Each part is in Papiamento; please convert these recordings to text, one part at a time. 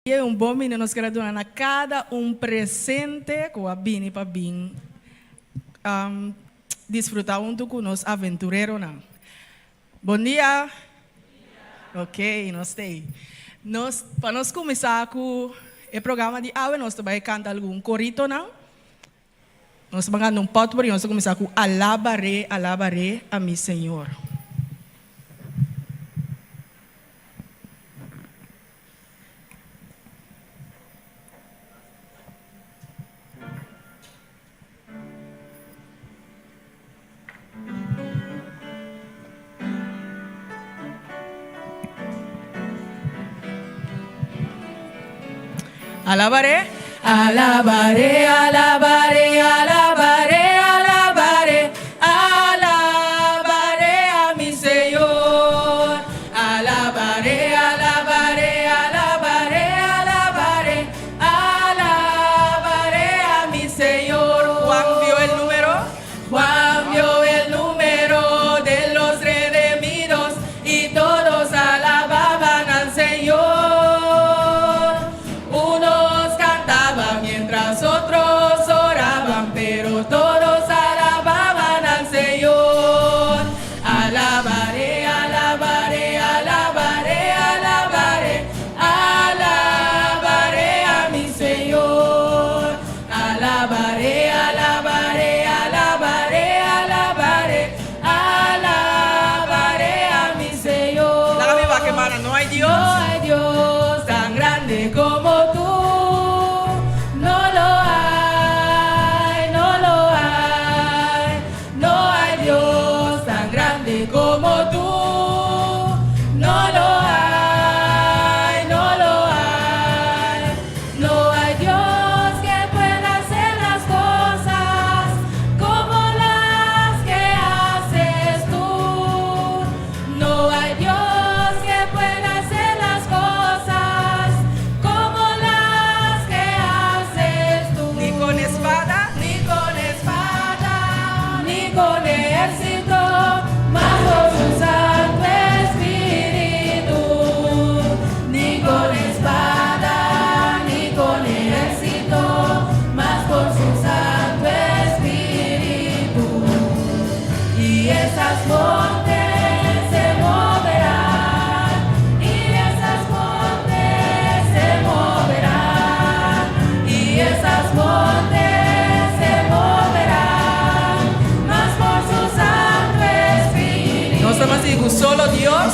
E un bon bini nos ker a duna na kada un presente ku a bini pa bin disfruta huntu ku nos aventureronan. Bon dia! Ok, nos ta ei. Nos, pa nos kuminsá ku e programa di awe nos ta bai kanta algun koritonan. Nos ta bai kanta un potpourri, nos ta kuminsá ku Alabaré, alabaré a mi Señor. Alabaré. Alabaré, alabaré, alabaré, alabaré, alabaré a mi Señor. Alabaré, alabaré, alabaré, alabaré, alabaré a mi Señor. Juan vio el número. Juan vio el número de los redemidos y todos alababan al Señor. Unos cantaban mientras otros oraban, pero todos alababan al Señor. Alabaré, alabaré, alabaré, alabaré, alabaré a mi Señor. Alabaré, alabaré, alabaré, alabaré, alabaré a mi Señor. Laga mi wak hermana, no hay Dios. No hay Dios tan grande como tú. No lo hay, no lo hay. No hay Dios tan grande como tú. No lo hay, no lo hay. No hay Dios que pueda hacer las cosas como las que haces tú. No hay Dios que pueda hacer las cosas como las que haces tú. Ni con espada, ni con espada, ni con ejército, mas por su Santo Espíritu. Ni con espada, ni con ejército, mas por su Santo Espíritu. Y esas montes se moverán, y esas montes se moverán, y esas montes se moverán, mas por su Santo Espíritu. Nos ta mas solo Dios,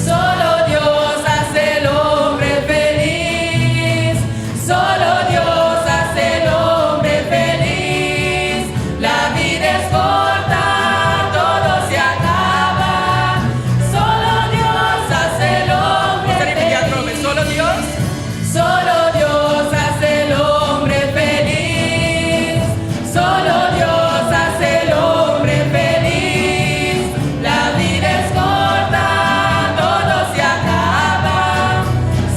solo Dios hace el hombre feliz, solo Dios hace el hombre feliz. La vida es corta, todo se acaba. Solo Dios hace el hombre feliz. Solo Dios, solo Dios hace el hombre feliz. Solo Dios hace el hombre feliz. La vida es corta, todo se acaba.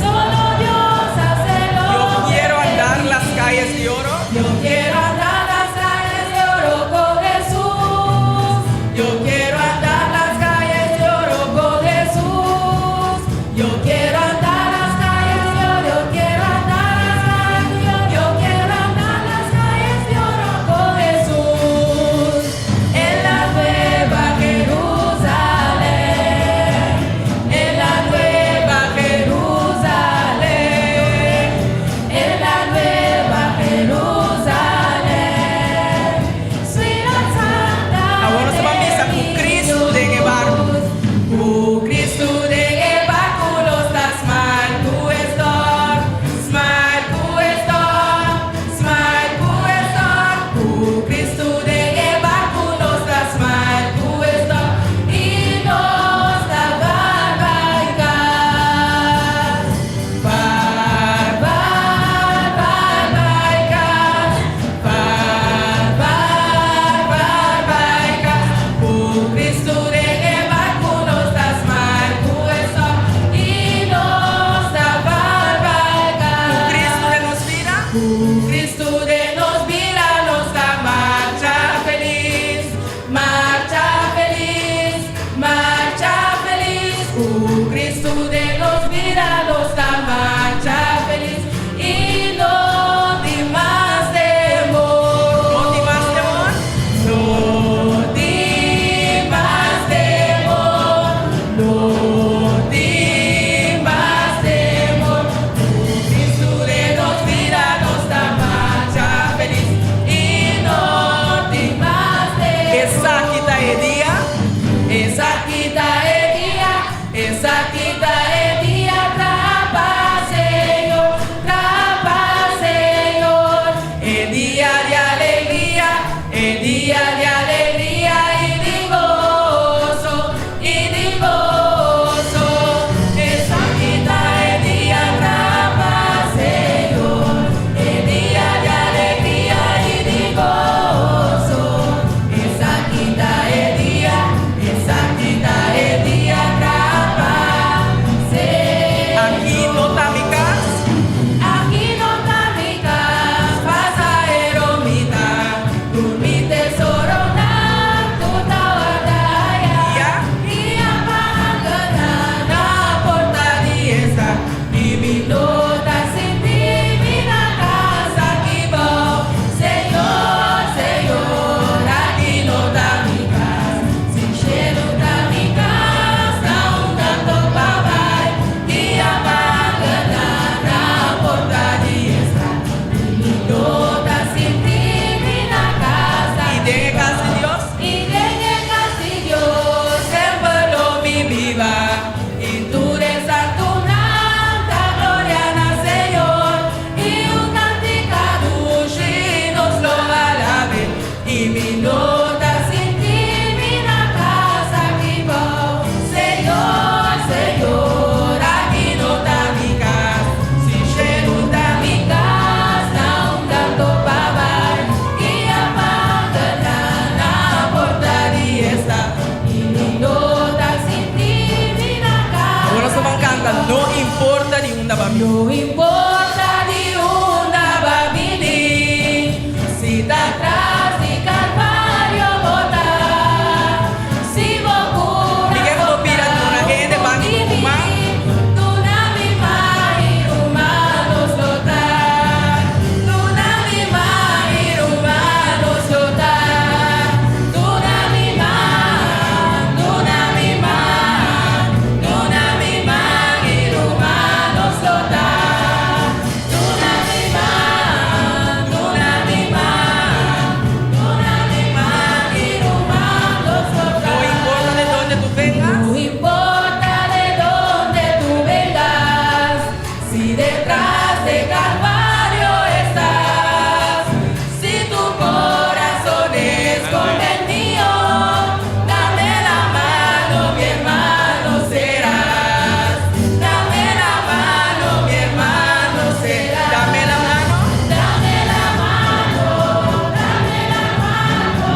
Solo Dios hace el hombre. Yo quiero andar las calles de oro. Yo quiero andar las calles de oro con Jesús. Yo quiero andar las calles de oro con Jesús. Yo quiero andar las calles de oro. Yo quiero andar las calles de oro. Yo quiero andar las calles de oro con Jesús. En la nueva Jerusalén. En la nueva Jerusalén. En la nueva Jerusalén. Ciudad santa. Awor nos ta bisa ku Cristo den e barku. Ku Cristo den e barku nos ta smile ku e storm. Smile ku e storm. Smile ku e storm. Ku Cristo den e barku nos ta smile ku e storm. I nos ta bai bai kas. Bai bai bai bai kas. Bai bai bai bai kas. Ku Cristo den e barku nos ta smile ku e storm. I nos ta bai bai kas. Ku Cristo den nos bida. Ku Cristo den nos bida nos ta marcha felis. Marcha felis. Marcha felis. Ku Cristo den nos bida nos ta marcha felis. Esaki ta e dia, esaki ta e dia, traha pa Señor, traha pa Señor. E dia di alegria, e dia di alegria i di goso, i di goso. Esaki ta e dia, traha pa Señor, e dia di alegria i di goso. Esaki ta e dia, esaki ta e dia, traha pa Señor. Aki no ta mi kas. Aki no ta mi kas, pasahero mi ta, tur mi tesoronan ku ta wardá aya. Ya. Guia pa na porta di e stat, i mi no ta sinti mi na kas aki bou. Señor, Señor, aki no ta mi kas. Si shelu ta mi kas, ta unda anto pa bai. Guia pa na porta di e stat, i mi no ta sinti mi na kas I aki den kas di Dios. I den kas di Dios, semper lo mi biba. I tur e santunan ta gloria na Señor. I un kantika dushi nos lo alab'é. I mi no ta sinti mi na kas aki bou. Señor, Señor, aki no ta mi kas. Si shelu ta mi kas, ta unda anto pa bai. Guia pa na porta di e stat. I mi no ta sinti mi na kas. Awor nos ta bai kanta, No importa di unda b'a bin. No importa di unda b'a bini, si ta tras di Kalvario bo ta, si bo kura Mi ke bo bira duna hende ban di bo man. Duna mi man i ruman nos lo ta. Duna mi man i ruman nos lo ta. Duna mi man, duna mi man, duna mi man i ruman nos lo ta. Duna mi man, duna mi man, duna mi man i ruman nos lo ta. No importa de dónde tú vengas. No importa de dónde tú vengas, si detrás de Calvario estás, si tu corazón es como el mío, dame la mano, mi hermano serás. Dame la mano, mi hermano serás. Dame la mano. Dame la mano, dame la mano,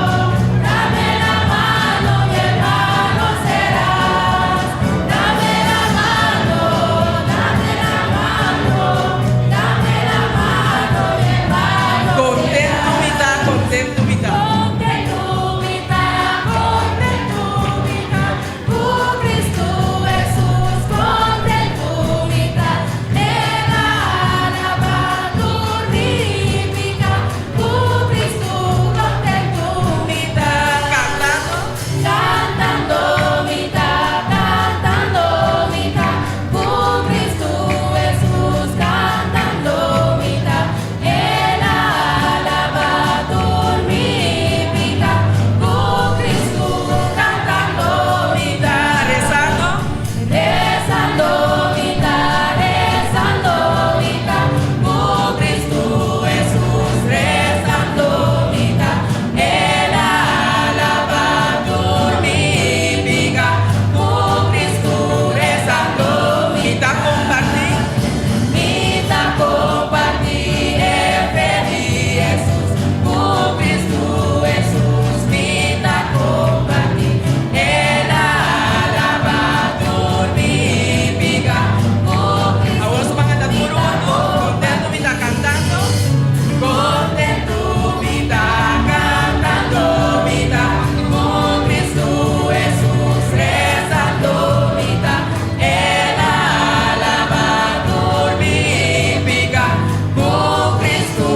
dame la mano, mi hermano serás. Dame la mano, dame la mano, dame la mano, mi hermano. Kontentu mi ta, kontentu mi ta. Kontentu mi ta, kontentu mi ta, ku Kristu Hesus, kontentu mi ta, El a laba tur mi piká, ku Kristu kontentu mi ta. Kantando. Kantando mi ta, kantando mi ta, ku Kristu Hesus, kantando mi ta, El a laba tur mi piká, ku Kristu kantando mi ta. Resando. Resando mi ta, resando mi ta, ku Kristu Hesus, resando mi ta, El a laba tur mi piká, ku Kristu resando Mi ta kompartí. Mi ta kompartí e fe di Hesus, ku Kristu Hesus, mi ta kompartí, El a laba tur mi piká, ku Kristu Awor nos ta bai kanta tur huntu. Kontentu mi ta kantando. Kontentu mi ta kantando mi ta, ku Kristu Hesus resando mi ta, El a laba tur mi piká, ku Kristu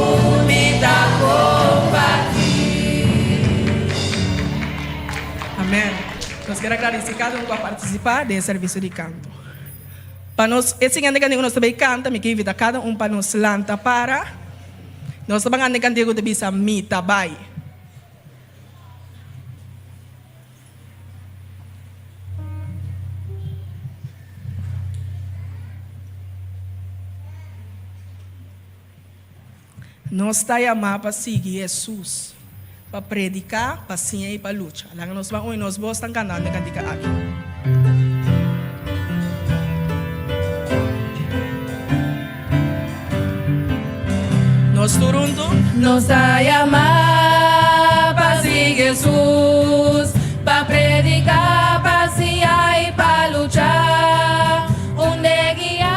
mi ta kompartí. Amèn. Nos ke gradisí kada un ku a partisipá den servisio di kanto. Pa nos, e siguiente kantika nos ta bai kanta, mi ke invitá kada un pa nos lanta para. Nos ta bai kanta kantika ku ta bisa Mi ta bai. Nos ta yamá pa sigui Hesus, pa prediká, pa siña i pa lucha. Laga nos ban ui nos bosnan kantando e kantika aki. Nos tur huntu. Nos ta yamá pa sigui Hesus, pa prediká, pa siña i pa lucha. Unda e guia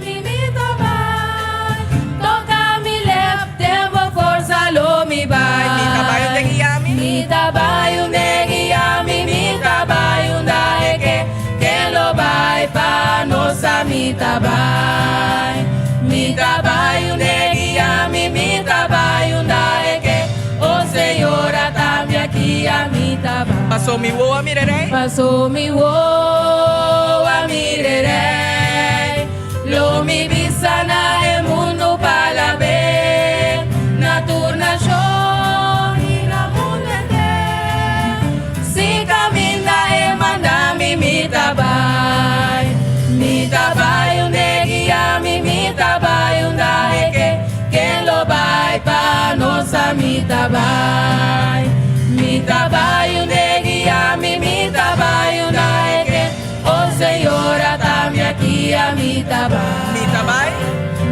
mi, mi ta bai. Toka mi lep, den bo forsa lo mi bai. Mi ta bai unda e guia mi. Mi ta bai unda e guia mi, mi ta bai unda e ke. Ken lo bai pa nos a mi ta bai. Mi ta bai unda e guia mi, mi ta bai unda e ke. O Señor, ata mi aki, ami ta bai. Paso mi wowo a mira e rei. Paso mi wowo a mira e rei. Lo mi bisa na e mundu pa lab'é. Na tur nashon i na mundu henter. Si kaminda e manda mi, mi ta bai. Mi ta bai unda e guia mi, mi ta bai unda e ke. Ken lo bai pa nos a mi ta bai. Mi ta bai unda e guia mi, mi ta bai unda e ke. O Señor, ata mi aki, ami ta bai. Mi ta bai.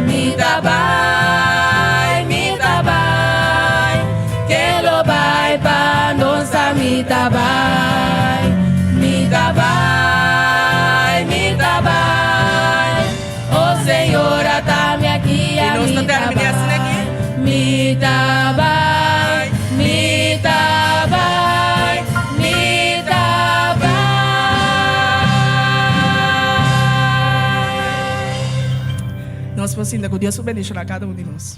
Mi ta bai, mi ta bai. Ken lo bai pa nos a mi ta bai. Mi ta bai, mi ta bai. O Señor, ata mi aki, I nos ami ta ta terminá asina aki. bai. Mi ta bai, mi ta bai, mi ta bai. Nos por sinta ku Dios por bendishoná kada un di nos.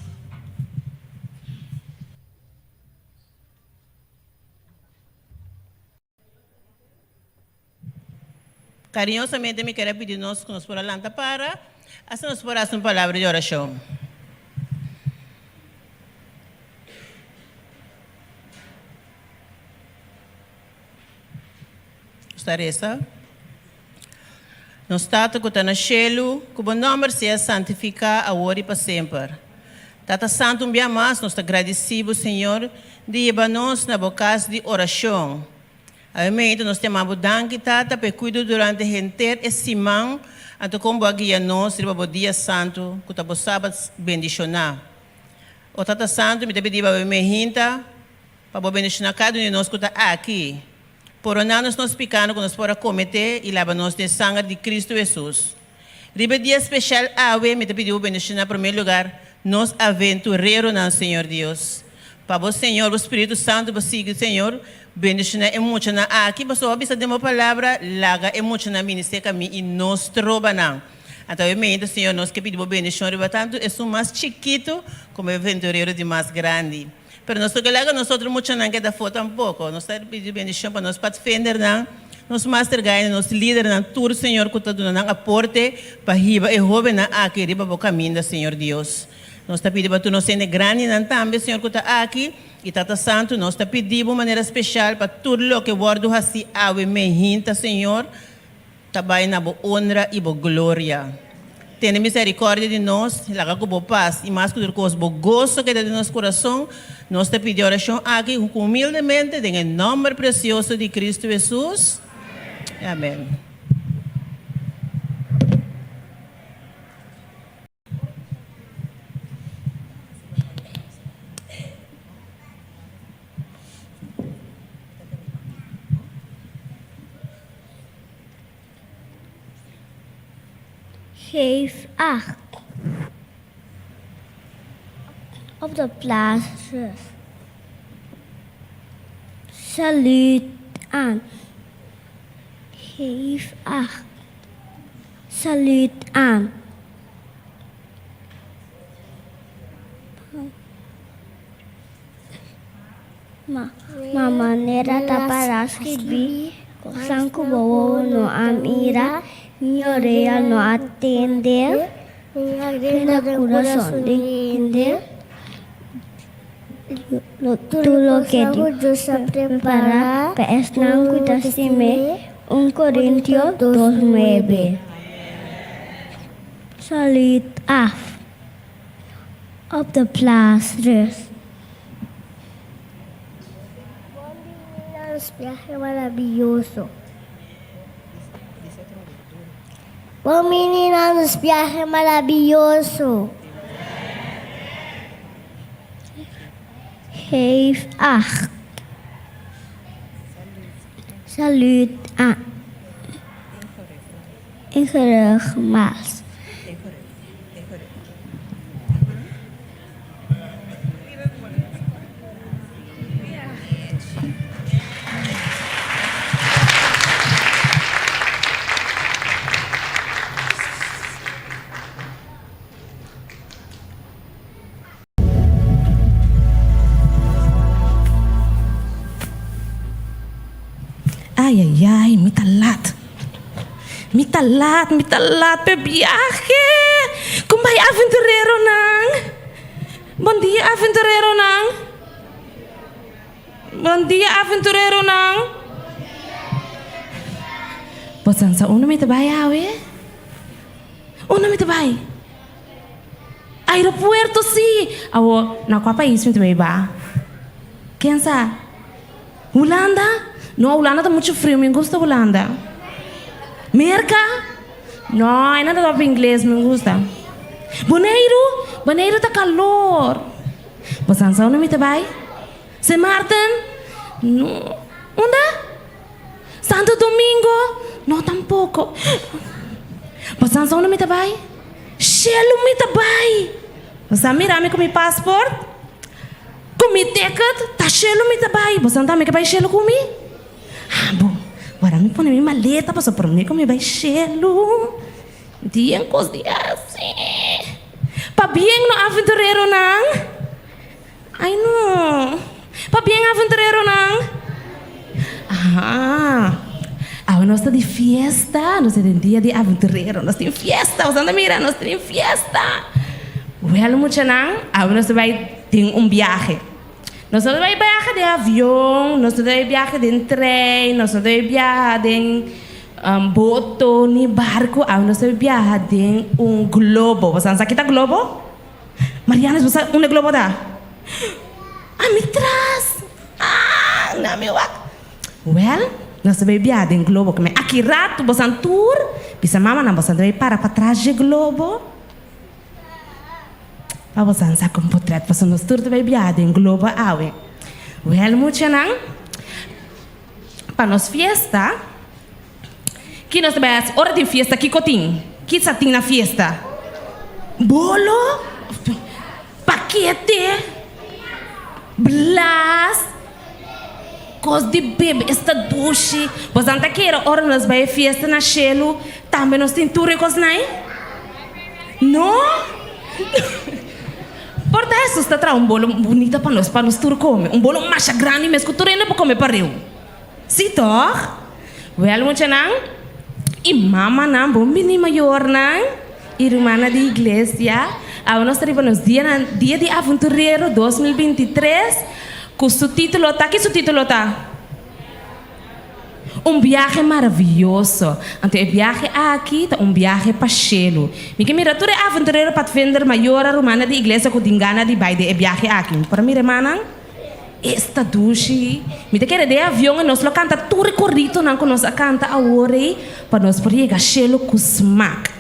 Cariñosamente mi ker a pidi nos cu nos por a lanta para, asina nos por haci un palabra di oracion. Nos ta reza. Nos Tata cu ta na shelu, cu bo nomber sea santifica awor y pa semper. Tata Santu un bia mas nos ta gradici bo Señor di yeba nos na bo cas di oracion. Awe nos ta yama bo danki Tata pa e cuido durante henter e siman anto con bo a guia nos riba bo dia santu cu ta bo Sabat bendiciona. O Tata Santu mi ta pidi bo awe hinta pa bo bendiciona cada un di nos cu ta aki. Porona nos nos picano cu nos por a comete y laba nos den sanger di Cristo Jesus. Riba e dia special awe mi ta pidi bo bendiciona na primer lugar nos aventureronan Señor Dios. Pa bo Señor bo Spiritu Santo bo sigui Señor bendiciona e muchanan aki pasobra bo a bisa den bo palabra laga e muchanan bini serka mi y no stroba nan. Anto awe meinta Señor nos ke pidi bo bendicion riba tanto esun mas chikito como e aventurero di mas grandi. Pero nos no ke laga nos otro muchanan keda afó tampoko. Nos ta pidi bendishon pa nos patfendernan, nos master guidenan, nos lidernan, tur Señor ku ta duna nan aporte pa hiba e hóbennan aki riba bo kaminda, Señor Dios. Nos ta pidi pa tur nos hende grandinan tambe, Señor, ku ta aki, i Tata Santu, nos ta pidi bo manera speshal pa tur loke wòrdu hasí awe mehinta, Señor, Ta bai na bo onra i bo gloria. Tene misericordia di nos, laga cu bo pas, i mas cu tur cos, bo goso keda den nos curason. Nos ta pidi oracion aki humildemente den e nomber precioso di Cristo Jesus. Amen. Geef acht op de plaats rust. Saluut aan. Geef acht. Saluut aan. Ma manera ta pará skibí, Kosnan ku bo wowo no a mira, ni orea no a tende, ni na kurason di hende, tur loke Dios a prepará pa esnan ku ta stim'é, Un Korintio dos nuebe. Salit af. Op de plaats rust. Bon bini na nos biahe maraviyoso. Bon bini na nos biahe maraviyoso. Geef acht. Salut aan. Ingerucht mas. Ai ai ai, mi ta lat. Mi ta lat, mi ta lat p'e biahe. Kon bai aventureronan? Bon dia aventureronan. Bon dia aventureronan. Bo sansa unda mi ta bai awe? Unda mi ta bai? Aeropuerto si! Awor, na kua pais mi ta bai ba? Ken sa? Hulanda? No, Hulanda ta muchu friu, mi gusta Hulanda. Merka? No, e nan ta papia ingles, mi gusta. Boneiru? Boneiru ta kalor. Bo sa unda mi ta bai? Sint Maarten? No. Unda? Santo Domingo? No tampoco. Bo sa unda mi ta bai? Shelu mi ta bai! Bo sa mira mi ku mi paspoort? Ku mi ticket? Ta shelu mi ta bai! Bo sa tambe ke bai shelu ku mi? Ha bo, wara mi pone mi maleta pasobra prome ku mi bai shelu. Dien kos di hasi. Pabien no aventureronan. Ay no. Pabien aventureronan. Aha. Awe nos ta di fiesta, nos ta den dia di aventurero, nos tin fiesta, boso anda mira, nos tin fiesta. Wel muchanan, awe nos ta bai den un biahe. Nos no ta bai biaha den avion, nos no ta bai biaha den trein, nos no ta bai biaha den boto ni barco, awe nos ta bai biaha den un globo. Boso sa kita globo? Mariana bo sa unda globo ta? A mi tras! Ah! Na mi wak. Wel, nos ta bay biaha den globo keme aki rato bosan tur bisa mamanan bosan ta bay para patras dje globo pa bosan saka un potret pasobra nos tur ta bay biaha den globo awe. Wel muchanan, pa nos fiesta Ki nos ta bai hasi ora tin fiesta? Kiko tin? Ki sa tin na fiesta? Bolo? Pakete? Blas? Kos di bebe? Esta dushi! Bosan ta kere ora nos bai e fiesta na shelu tambe nos tin tur e kosnan ei? No? Por ta Hesus ta traha un bolo bunita pa nos, pa nos tur kome. Un bolo masha grandi mes ku tur hende por kome pareu. Sí tòg? Wèl muchanan i mamanan, bon bini mayornan i rumannan di iglesia. Awe nos ta riba nos dianan, Dia di Avonturero 2023, ku su título ta, ki su título ta? Un biahe maravioso. Anto e biahe aki ta un biahe pa shelu. Mi ke mira tur e avonturero, patvinder, mayornan, rumannan di iglesia ku tin gana di bai den e biahe aki. Mi por a mira e mannan? Esta dushi. Mi ta kere den avion i nos lo kanta tur e koritonan ku nos a kanta awor ei pa nos por yega shelu ku smak.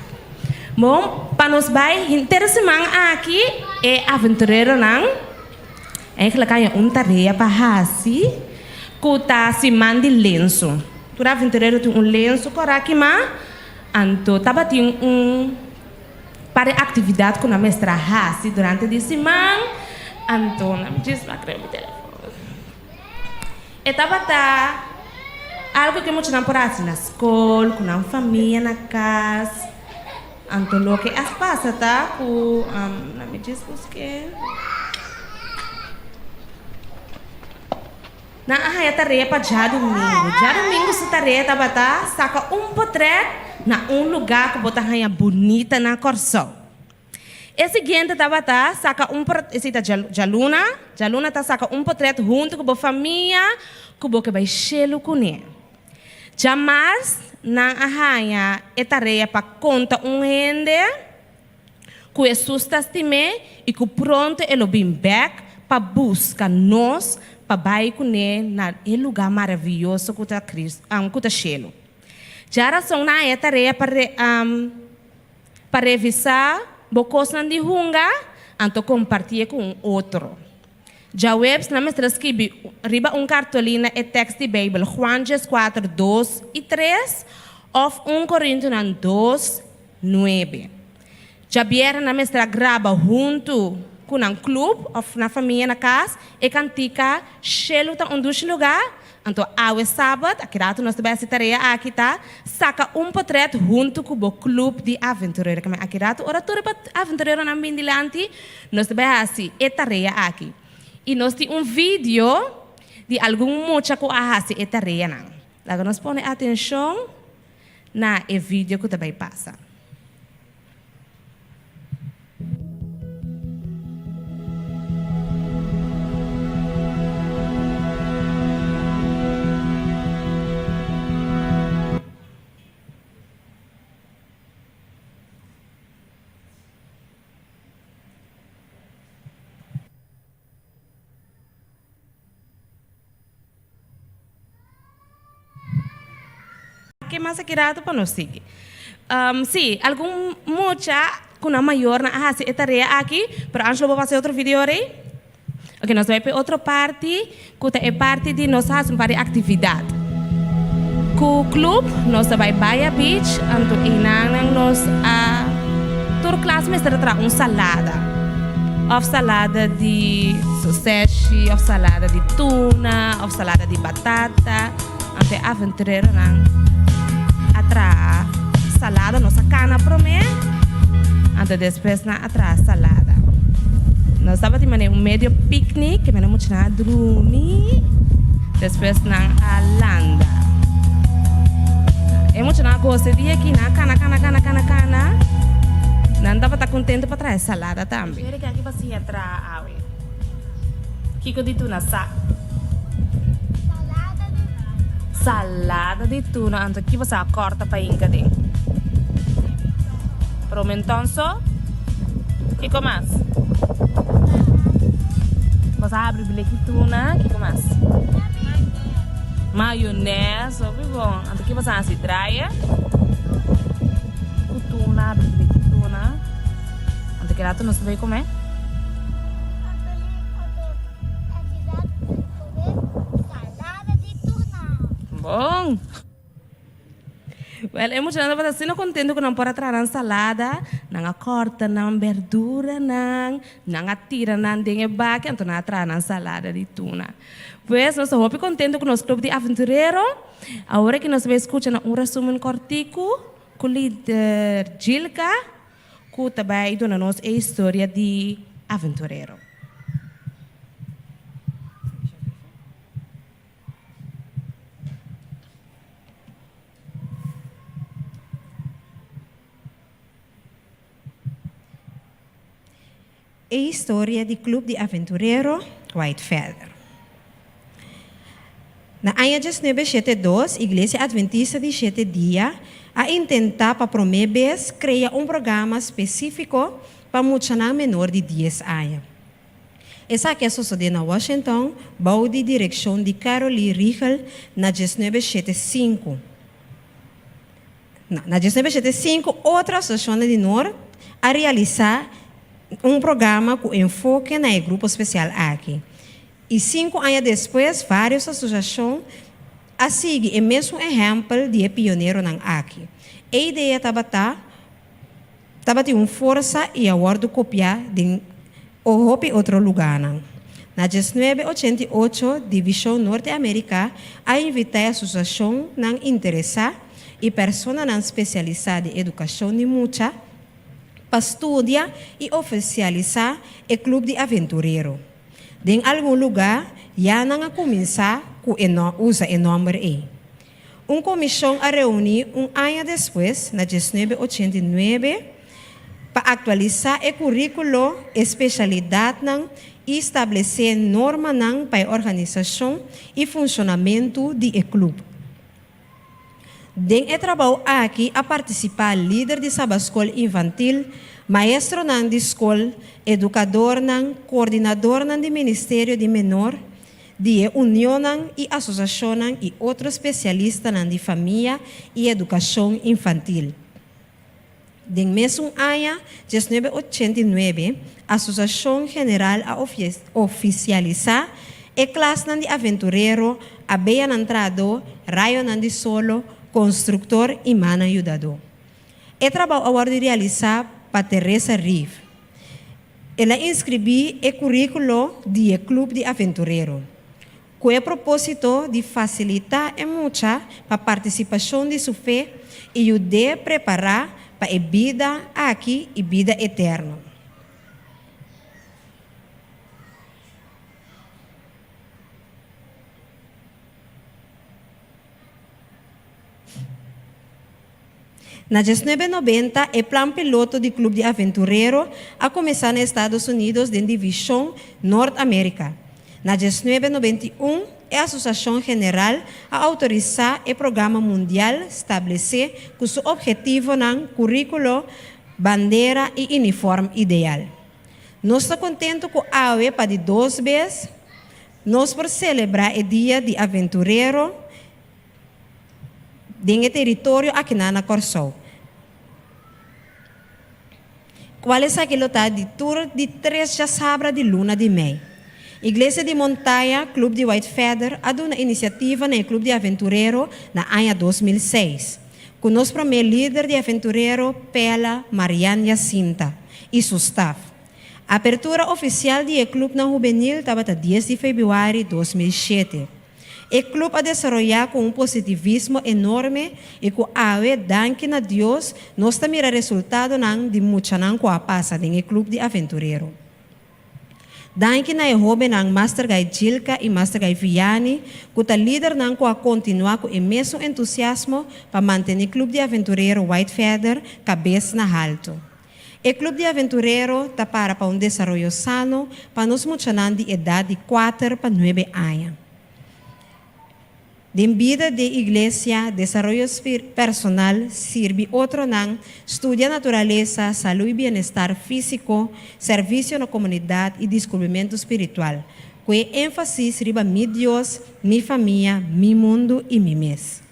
Bon, pa nos bai henter e siman aki e aventureronan eigenlijk haña un tarea pa hasi ku ta siman di lensu. Tur aventurero tin un lensu kòrá kimá, anto tabatin un. Par e aktividat ku nan mester a hasi durante di siman, anto nan djis a krea mi telefòn. E tabata algu ku e muchanan por hasi na skol, ku nan famia na kas. Anto loke a pasa ta ku nan mi djis busk'é. Nan a haña tarea pa djadumingu. Djadumingu su tarea tabata saka un potrèt na un lugá ku bo ta haña bunita na Kòrsou. E siguiente tabata saka un esei ta djaluna, djaluna ta saka un potrèt huntu ku bo famia ku bo ke bai shelu kuné. Djamars nan a haña e tarea pa konta un hende. Ku Hesus ta stim'é i ku pronto e lo bin bèk pa buska nos pa bai kuné na e lugá maravioso ku ta ku ta shelu. Djarason nan a e tarea pa pa revisá bo kosnan di hunga anto kompartié ku un otro. Djaweps nan mester a skibi riba un kartolina e tèks di Beibel Juan dieskuater, dos i tres òf un Korintonan dos, nuebe. Djabièrnè nan mester a graba huntu ku nan klup òf nan famia na kas e kantika Shelu ta un dushi lugá. Anto awe sabat, aki ratu nos ta bai hasi tarea aki ta saka un potrèt huntu ku bo klup di aventurero. Keme aki ratu ora tur e aventureronan bin dilanti nos ta bai hasi e tarea aki. I nos tin un video di algun mucha ku a hasi e tareanan. Laga nos pone atenshon na e video ku ta bai pasa. Ke mas aki rato pa nos sigui. Sí, algun mucha ku nan mayornan a hasi e tarea aki, pero Angelo bo pasa e otro video rei? Ok, nos ta bai pa e otro parti ku ta e parti di nos hasi un par di aktividat. Ku club nos ta bai Baya Beach, anto einan nos a tur klas mester a traha un salada. Òf salada di soseshi, òf salada di tuna, òf salada di batata. Anto e aventureronan a traha salada. Nos a kana promé, anto despues nan a traha salada. Nos tabatin manera un medio picnic, ke mene muchanan a drumi, despues nan a landa. E muchanan a gosa e dia aki, nan a kana, kana, kana, kana, kana. Nan tabata contento pa traha e salada tambe. Kere ke aki pa siña traha awe? Kiko di tuna sa? Salada di tuna. Salada di tuna. Anto ki bo sa kòrta pa hinka den? Promenton so? Kiko mas? Bo sa habri bleki tuna? Kiko mas? Mayones. Hopi bon. Anto ki bo sa hasi? Draai ku tuna, habri bleki tuna. Anto ki rato nos ta bai come? Bon! Wel, e muchanan tabata asina contento cu nan por a traha nan salada. Nan a corta nan berduranan, nan a tira nan den e baki, anto nan a traha nan salada di tuna. Pues, nos ta hopi contento cu nos club di aventurero. Awor aki nos ta bai scucha na un resumen cortico cu lider Gilka. Ku ta bai duna nos e historia di aventurero. E historia di Club di Aventurero White Feather. Na aña diesnuebe shete dos, Iglesia Adventista di Shete Dia a intentá pa promé bes krea un programa spesífiko pa muchanan menor di dies aña. Esaki a sosodé na Washington bou di direkshon di Carolee Riegel na diesnuebe shete sinku. Na diesnuebe shete sinku otro asosiashonnan di Noord a realisá un programa ku enfoke na e grupo spesial aki. I sinku aña despues vários asosiashon a sigui e mesun ehèmpel di e pioneronan aki. E idea tabata tabatin un forsa i a wòrdu kopiá den hopi otro lugánan. Na diesnuebe ochenta i ocho Divishon Norte Amerika a invitá e asosiashonnan interesá i personanan spesialisá den edukashon di mucha pa studia i ofisialisá e Klup di Aventurero. Den algun lugá ya nan a kuminsá ku e usa e nòmber ei. Un komishon a reuní un aña despues, na diesnuebe ochenta i nuebe, pa aktualisá e kuríkulo, e spesialidatnan i stablesé normanan pa e organisashon i funshonamentu di e klup. Den e trabou aki a partisipá lider di sabaskol infantil, maestronan di skol, edukadornan, koordinadornan di Ministerio di Menor, di e unionnan i asosiashonnan i otro spesialistanan di famia i edukashon infantil. Den mesun aña 1989, Asosiashon General a ofisialisá e klasnan di aventurero, abeyanan trahadó, rayonan di solo, konstruktor i mannan yudadó. E trabou a wòrdu realisá pa Teresa Reeve. El a inskribí e kuríkulo di e Klup di Aventurero, ku e propósito di fasilitá e mucha pa partisipashon di su fe i yud'é prepará pa e bida aki i bida eterno. Na 1990, e plan piloto di Club di Aventurero a kuminsá na Estados Unidos den divishon Nort Amérika. Na 1991, e Asosiashon General a outorisá e programa mundial stablesé ku su ophetivonan, kuríkulo, bandera i unifòrm ideal. Nos ta kontentu ku awe pa di dos bes nos por selebrá e Dia di Aventurero den e teritorio akinan na Kòrsou. Kual esaki lo ta di tur di tres djasabra di luna di mei. Iglesia di Montaña, Club di White Feather, a duna inisiativa na e Club di Aventurero na aña 2006, ku nos promé lider di aventurero Pela Marian Jacinta i su staf. Apertura ofisial di e clubnan hubenil tabata dies di febrüari 2007. E club a desaroyá ku un positivismo enorme i ku awe, danki na Dios, nos ta mira resultadonan di muchanan ku a pasa den e club di aventurero. Danki na e hóbennan Master Guy Gilka i Master Guy Vianney ku ta lidernan ku a kontinuá ku e mesun entusiasmo pa mantené Club di Aventurero White Feather kabes na haltu. E Club di Aventurero ta para pa un desaroyo sano pa nos muchanan di edat di kuater pa nuebe aña. Den bida di iglesia, desaroyo personal, sirbi otronan, studia naturalesa, salú i bienestar físiko, servisio na komunidat i diskubrimentu spiritual, ku e énfasis riba mi Dios, mi famia, mi mundu i mi mes.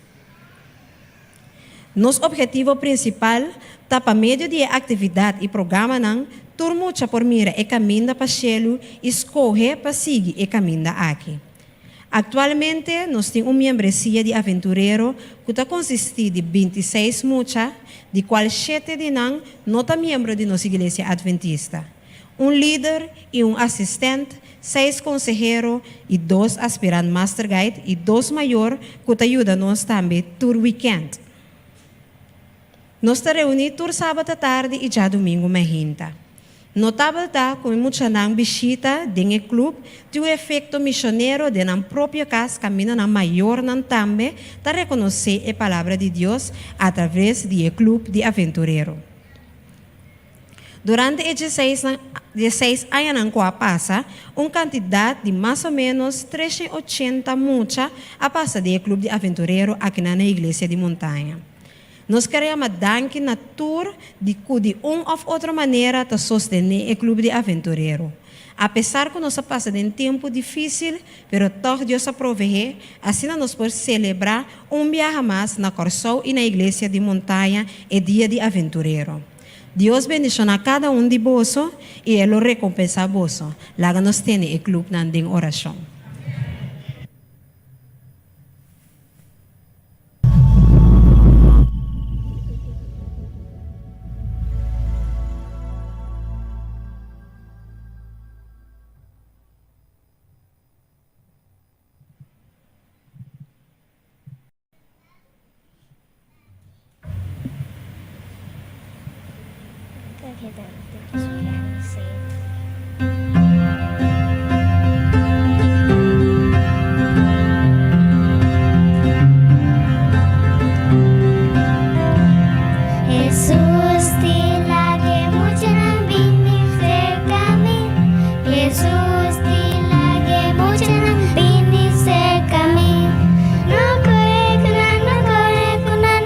Nos obhetivo prinsipal ta pa medio di e aktividat i programanan tur mucha por mira e kaminda pa shelu i skohe pa sigui e kaminda aki. Aktualmente nos tin un miembresia di aventurero ku ta konsistí di 26 mucha, di kual shete di nan no ta miembro di nos Iglesia Adventista, un lider i un asistent, seis konsehero i dos aspirant master guide i dos mayor ku ta yuda nos tambe tur wikènt. Nos ta reuní tur sabat atardi i djadumingu mainta. Notabel ta ku e muchanan bishita den e klup tin un efekto mishonero den nan propio kas kaminda nan mayornan tambe ta rekonosé e Palabra di Dios atraves di e klup di aventurero. Durante e dieseis añanan ku a pasa, un kantidat di mas o ménos 380 mucha a pasa den e Klup di Aventurero akinan na Iglesia di Montaña. Nos ker yama danki na tur di ku di un òf otro manera ta sostené e Klup di Aventurero. Apesar ku nos a pasa den tempu difísil, pero tòg Dios a proveé, asina nos por selebrá un biaha mas na Kòrsou i na Iglesia di Montaña e Dia di Aventurero. Dios bendishoná kada un di boso i E lo rekompensá boso. Laga nos tene e klupnan den orashon. Hesus di lag'e muchanan bini serka mi Hesus di lag'e muchanan bini serka mi No kore ku nan, no kore ku nan.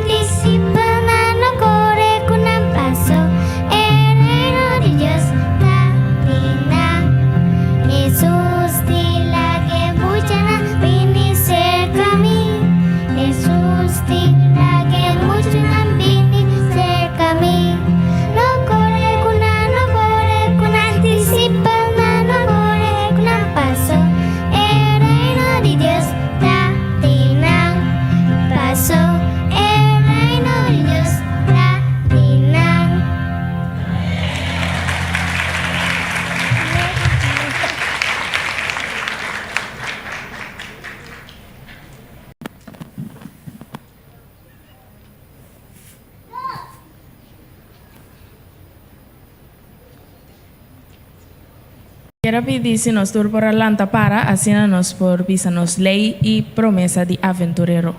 Kier a pidi si nos tur por a lanta para, asina nos por bisa nos ley y promesa di aventurero.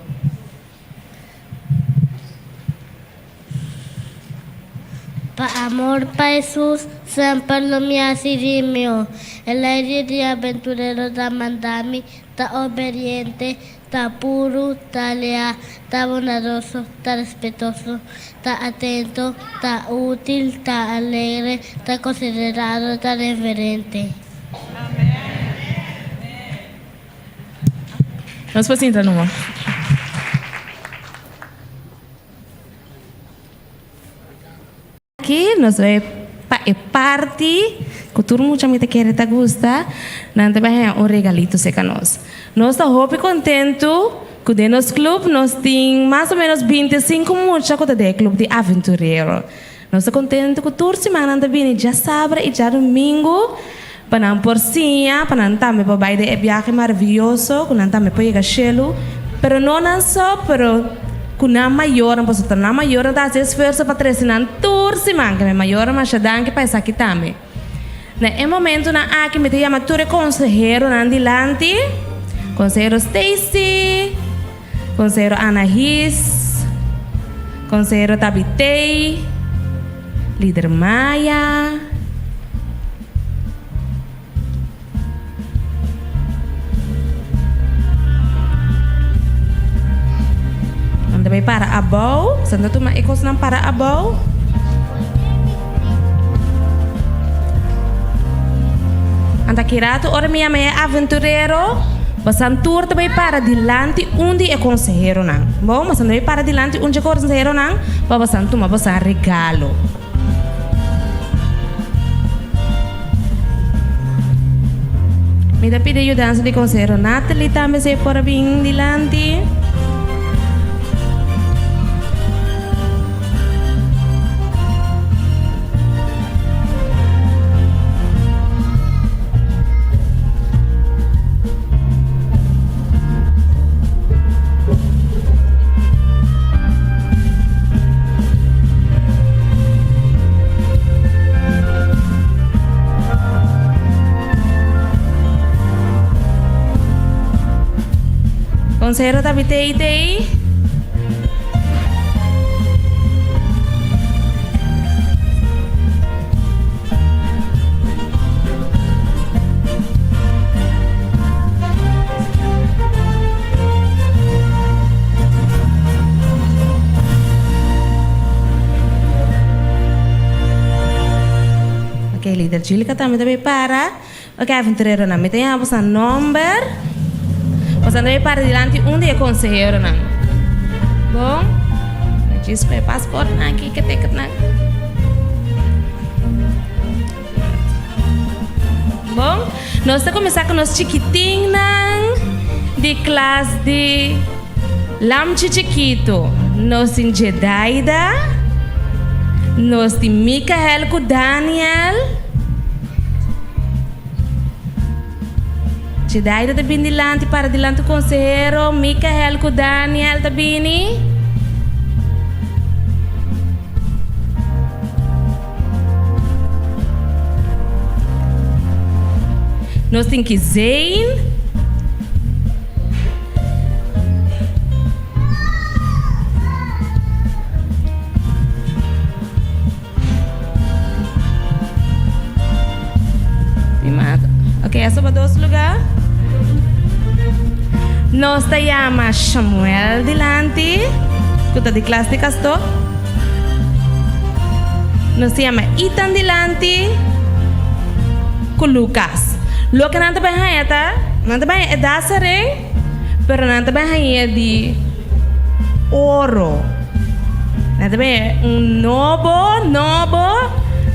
Pa amor pa Hesus, semper lo mi hasi di mihó. E ley di aventurero ta manda mi ta obediente, ta puru, ta leal, ta bondadoso, ta respetoso, ta atento, ta útil, ta alegre, ta konsiderado, ta reverente. Nos por sinta numa. Aki nos bai pa e parti ku tur mucha mi ta kere ta gusta, nan ta bai haña un regalito serka nos. Nos ta hopi kontentu ku den nos klup nos tin mas o ménos 25 mucha ku ta den e klup di Aventurero. Nos ta kontentu ku tur siman nan ta bini djasabra i djadumingu pa nan por siña, pa nan tambe por bai den e biahe maravioso ku nan tambe por yega shelu. Pero no nan so, pero ku nan mayornan, pasobra ta nan mayornan ta hasi esfuerso pa trese nan tur siman. Ke mi mayornan masha danki pa esaki tambe. Na e momentunan aki mi ta yama tur e konseheronan dilanti, Konsehero Stacy, Konsehero Anahis, Konsehero Tabitey, Lider Maya. Nan ta bay para abou. San ta tuma e kosnan para abou. Anta ki rato ora mi yama e aventurero, bosan tur ta bay para dilanti un di e konseheronan. Bon, bosan ta bay para dilanti un di e konseheronan pa bosan tuma bosan regalo. Mi ta pidi yudansa di konsehero Natalie tambe si e por a bin dilanti. Konsehero ta bitei tei. Ok, lider Julika tambe ta bay para. Ok, aventureronan, mi ta yama boso nomber. Boso ta bay para dilanti un di e conseheronan. Bon, mi djis cu e paspoortnan aki, ke ticketnan. Bon, nos ta kuminsá ku nos chikitinnan di klas di Lamchi Chikitu. Nos tin Jedaida, nos tin Mikael ku Daniel. Jedaida ta bini dilanti para dilanti konsehero, Mikael ku Daniel ta bini. Nos tin ki Zane. Mi mata. Ok, a soba dos lugar. Nos ta yama Samuel dilanti, ku ta di klas di Kastó. Nos ta yama Ethan dilanti, ku Lucas. Loke nan ta bai haña ta, nan ta bai haña e dasaren, pero nan ta bai haña di oro. Nan ta bai haña un nobo, nobo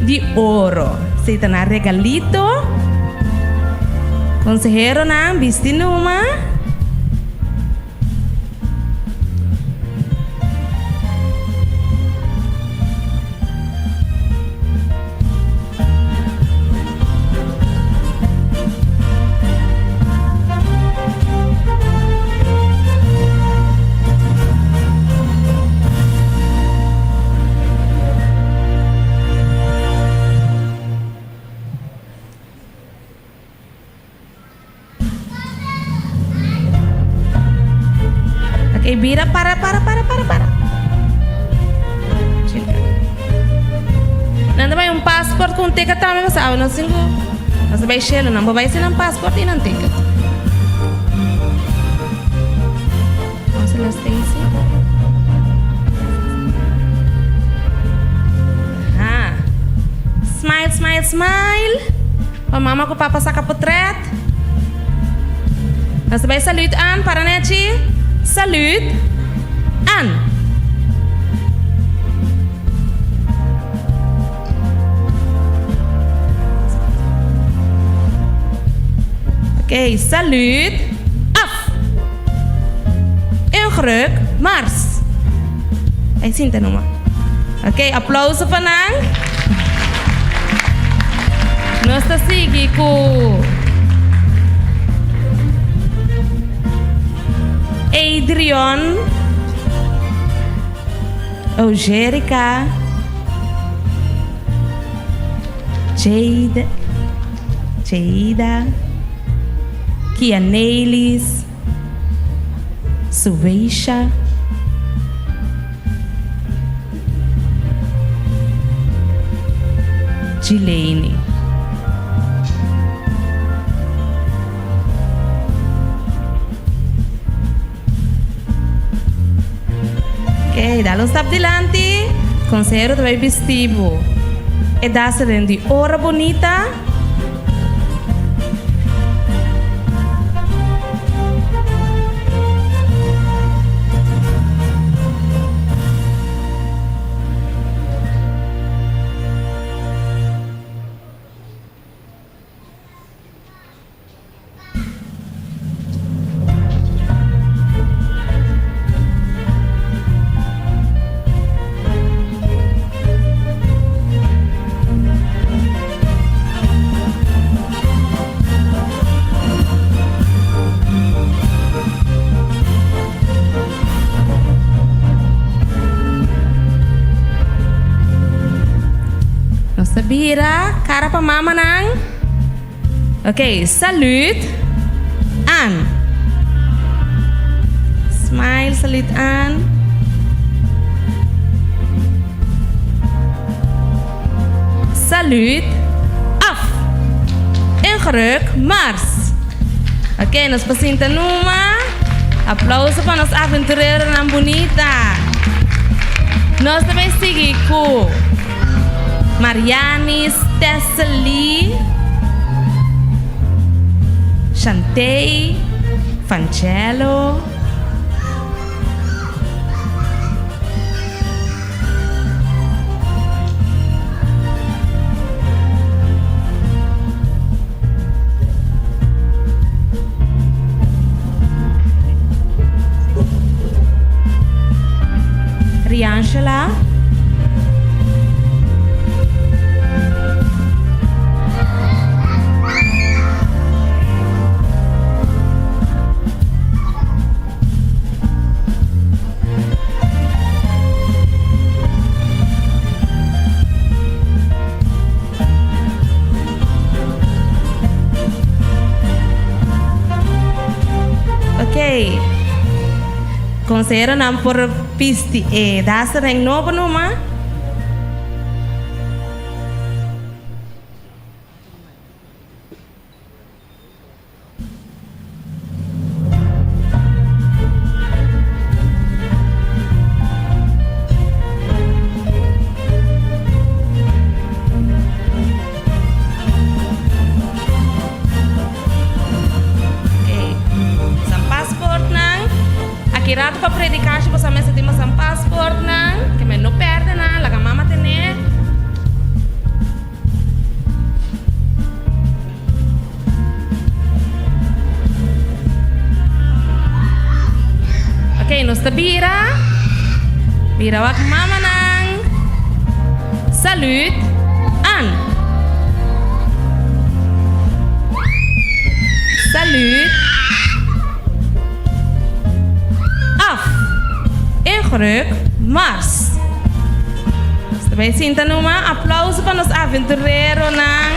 di oro. Esei ta nan regalito. Konseheronan bisti numa. bira para para para para para. Chica. Nan ta bai un passport ku un ticket tambe pasobra awe nos tin ku nos ta bai shelu nan por bai sin nan passport i nan ticket. Councilor Stacy. Aha. Smile, smile, smile. Pa mama ku papa saka potret. Nos ta bai saluut aan, para nechi. Saluut aan. Ok, saluut af. Ingruk mars. Ay sinta numa. Ok, aplauso pa nan. Nos ta sigui ku Adrion, Eugerica, Jade, Jeida, Kianelis, Suweisha. Gileine. Ok, dal un stap dilanti. Consehero ta bay bisti bo. E daseren di ora bonita. Nos ta bira cara pa mamanan. Ok, salut Ann. Smile, salut Ann. Salut af. Ingeruk mars. Ok, nos por sinta numa. Aplauso pa nos aventureronan bunita. Nos ta bay sigui cu. Marianis, Tessely, Shantay, Fancello. Riangela. Ok. Conseheronan por bisti e daseren nobo numa. Oké. San paspoortnan. Aki rato pa predikashi boso a mester tin boso paspoortnan. Ke men no perde nan, laga mama tene. Ok, nos ta bira. Bira wak mamanan. Salut. An. Salut. Af. Ingeruk. Mars. Nos ta bay sinta numa. Aplauso pa nos aventureronan.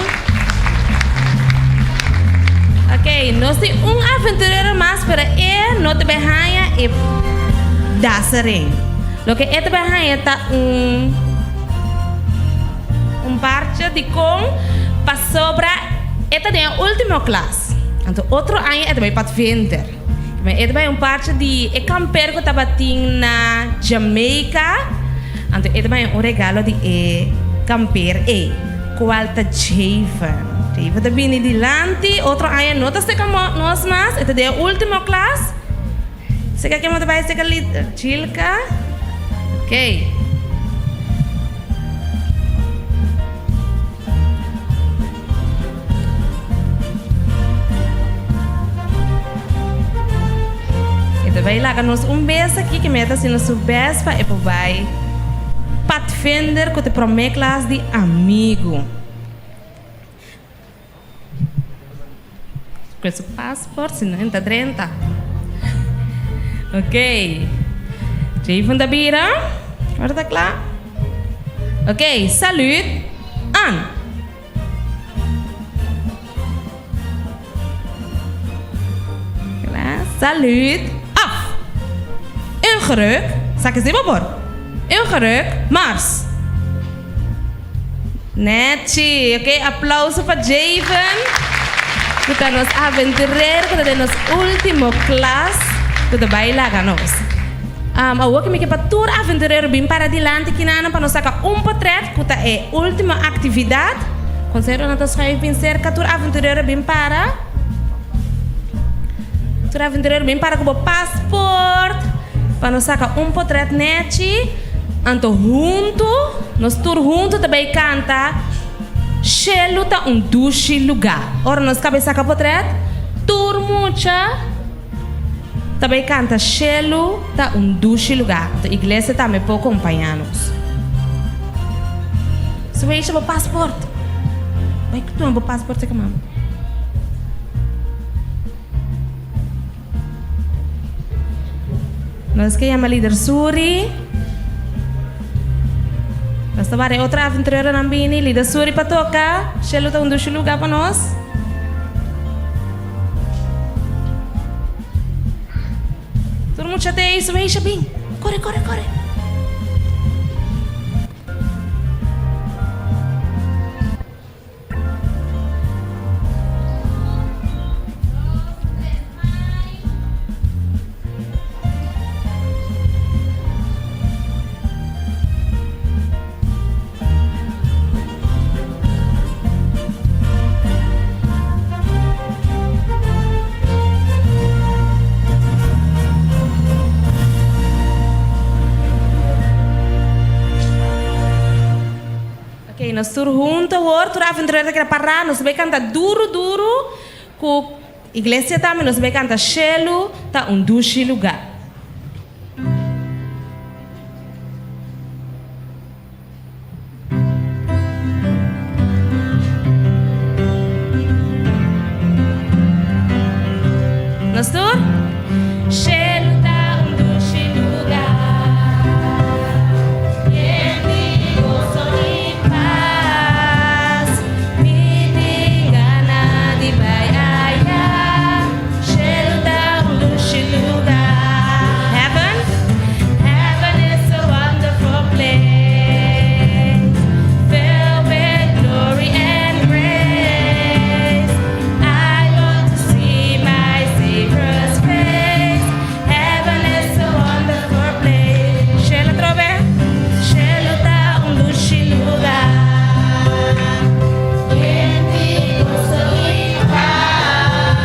Ok, nos tin un aventurero mas, pero e no ta bay haña e. Dasering. Loke e ta bai haña ta un un parche dikon pasobra e ta den e ultimo klas. Anto otro aña e ta bai Padvinder. E ta bai un parche di e kamper ku tabatin na Jamaica. Anto e ta bai un regalo di e kamper ei, kual ta Javen. Javen ta bini dilanti, otro aña no ta seka nos mas, e ta den e ultimo klas. Seka ke mo ta bai seka Chilka? Ok. E ta bai laga nos un bes aki ke mi ta haciendo su bes pa e por bai Padvinder ku ta prome klas di amigu. Ku su passport si no enta drenta. Ok. Javen ta bira. Ora ta kla. Ok, salut. An. Kla. Salut. Af. Ingeruk. Sa ke si bo por? Ingeruk. Mars. Nechi! Ok, aplauso pa Javen, ku ta nos aventurero ku ta den nos ultimo klas ku ta bai laga nos. Awor ku mi ke pa tur aventurero bin para dilanti kinanan pa nos saka un potret ku ta e ultimo aktividat. Konseheronan ta schuif bin serka tur aventurero bin para. Tur aventurero bin para ku bo pasport pa nos saka un potret nechi. Anto huntu, nos tur huntu ta bay canta, Shelu ta un dushi luga. Ora nos cabe saca potret, tur mucha ta bay canta Shelu ta un dushi luga. Anto iglesia tambe por compaña nos. So bay bo paspoort. Bay tuma bo paspoort seca mama. Nos ke yama Lider Suri. Nos ta wara e otro aventureronan bini. Lider Suri pa toka. Shelu ta un dushi luga pa nos. Tur mucha ta ei su heisha bin. Kore, kore, kore. Ok, nos tur hunto awor, tur aventurero ta keda pará, nos ta bai kanta duru duru ku iglesia tambe, nos ta bai kanta Shelu ta un dushi lugá. Nos tur? Shelu ta un dushi lugá. Yen di goso i pas. Mi tin gana di bai ayá. Shelu ta un dushi lugá. Heaven, heaven is a wonderful place. Filled with glory and grace. I want to see my Savior's face. Heaven is a wonderful place. Shelu atrobe. Shelu ta un dushi luga. Yen di goso i pas.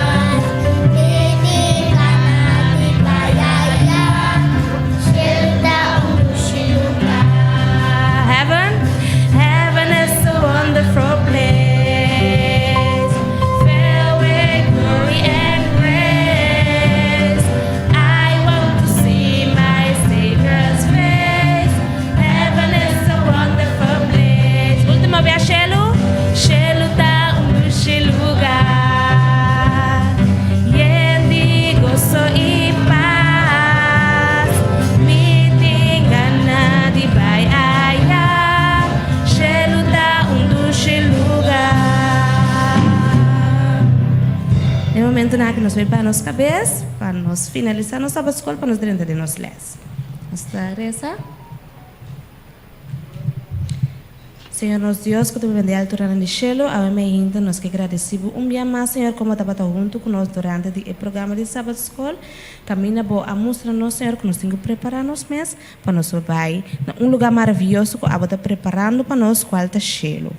Mi tin gana di bai aya. Shelu ta un dushi luga. Heaven, heaven is a wonderful place. Filled with glory and grace. I want to see my Savior's face. Heaven is a wonderful place. Ultimo bia Shelu, Shelu ta un dushi luga. Yen di goso i pas. Mi tin gana di bai aya. Shelu ta un dushi luga. Den momentonan aki nos bai baha nos kabes pa nos finalisa nos Sabbatskol pa nos drenta den nos les. Nos ta resa. Señor nos Dios ku ta biba den alturanan di shelu, awe meinta nos ke gradisí bo un bia mas, Señor, komo tabata huntu ku nos durante di e programa di Sabbat Skol. Kaminda bo a mustra nos, Señor, ku nos tin ku prepará nos mes pa nos por bai na un lugá maravioso ku abo ta preparando pa nos, kual ta shelu.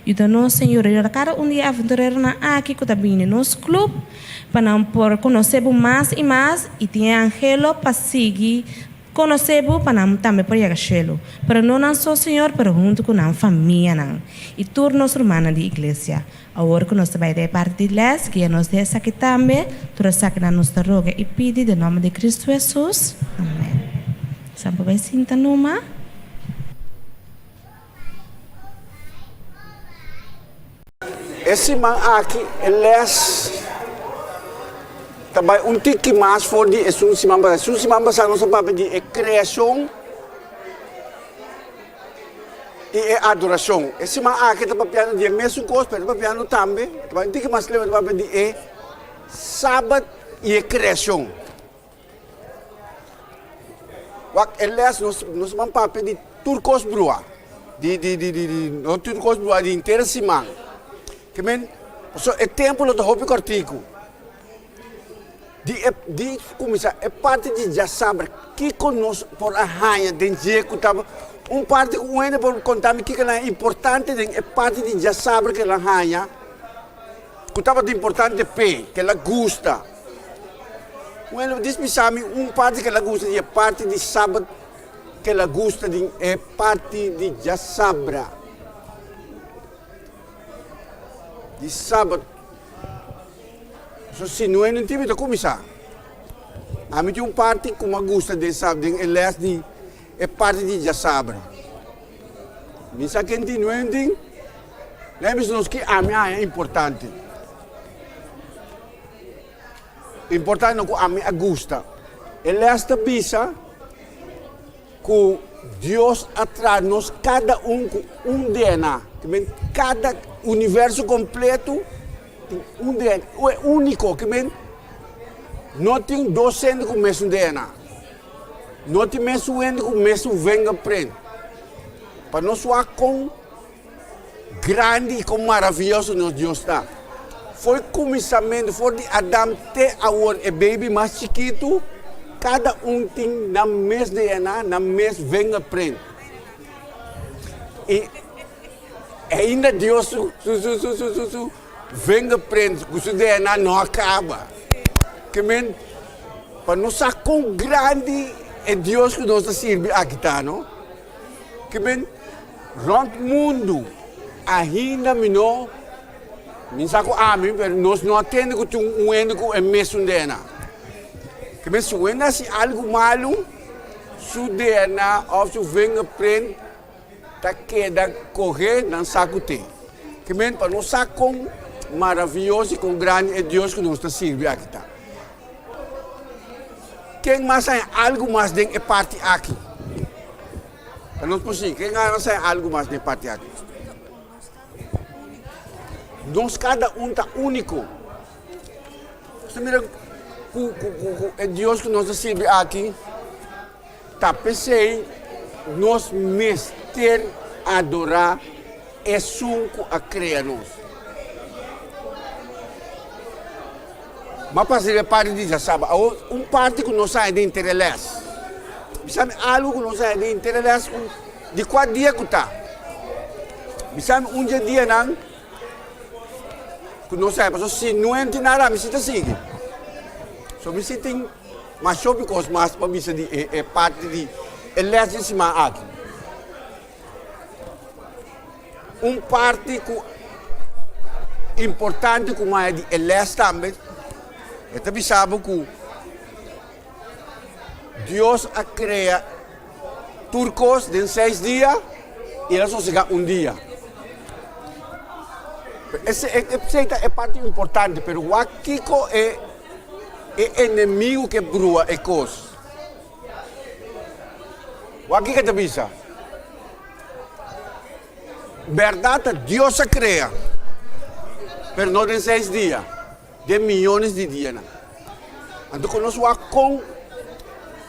Yuda nos, Señor, yuda kada un di e aventureronan aki ku ta bini nos klup pa nan por konosé bo mas i mas i tin e anhelo pa sigui Konosé bo pa nan tambe por yega shelu, pero no nan so, Señor, pero huntu ku nan famianan i tur nos rumannan di iglesia. Awor ku nos ta bai den e parti di lès, guia nos den esaki tambe, tur esakinan nos ta roga i pidi den nòmber di Kristu Hesus. Amèn. San por bai sinta numa. E siman aki e les ta bai un tiki mas for di esun siman pasá. Esun siman pasá nos a papia di e kreashon i e adorashon. E siman aki ta papiando di e mesun kos, pero ta papiando tambe, ta bai un tiki mas leu, ta papia di e sabat i e kreashon. Wak e les nos nos ban papia di tur kos brua di di di di di no tur kos brua di henter siman ke men pasobra e tempu lo ta hopi kòrtiku di e di kuminsá e parti di djasabra kiko nos por a haña den dje ku ta un parti ku un hende por konta mi kiko nan importante den e parti di djasabra ke nan haña ku tabata importante p'e ke el a gusta. Bueno, dis bisa mi un parti ke la gusta di e parti di sabat ke la gusta di e parti di djasabra. Di sabat. So si no en mi ta kuminsá. Ami tin un parti ku mi a gusta den sab den e les di e parti di djasabra. Mi sa ken tin no en tin. Nan bisa nos ki ami a haña importante. Importante no ku ami a gusta. E les ta bisa ku Dios a traha nos kada un ku un DNA. Ke men kada universo kompleto tin un DNA. E úniko ke men no tin dos hende ku mesun DNA. No tin mesun hende ku mesun vingerprint. Pa nos wak kon Grandi i kon maravioso nos Dios ta! For kuminsamentu, for di Adam te awor e baby mas chikitu, kada un tin nan mes DNA, nan mes vingerprint. I ainda Dios su su su su su su su vingerprint ku su DNA no a kaba. Ke men, pa nos sa kon grandi e Dios ku nos ta sirbi aki ta, no? Ke men. Rond mundu ainda mi no mi sa ku ami pero nos no a tende ku tin un hende ku e mesun DNA. Ke men si un hende hasi algu malu su DNA òf su vingerprint ta keda kohe nan sa ku te. Ke men pa nos sa kon maravioso i kon grandi e Dios ku nos ta sirbi aki ta. Ken mas haña algu mas den e parti aki? Ta nos por sigui. Ken a sa algu mas den parti aki? Nos kada un ta úniko. Nos ta mira ku ku ku ku e Dios ku nos ta sirbi aki ta p'esei nos mester adorá esun ku a krea nos. M'a pasa riba e parti di djasaba. Awor, un parti ku nos haña den inter les. Mi sabi algu ku nos haña den inter les un di kua dia ku ta. Mi sabi un dje dianan ku nos haña pasobra si no enti nada mi si ta sigui. So mi si tin mas hopi kos mas pa bisa di e e parti di e les di siman aki. Un parti ku importante ku maya di e les tambe, e ta bisa bo ku Dios a krea tur kos den seis dia i el a sosegá un dia. Esei ta e parti importante, pero wak kiko e e enemigu ke brua e kos. Wak kiko e ta bisa. Bèrdat ta Dios a krea, pero no den seis dia, den miyones di dianan. Anto ku nos wak kon.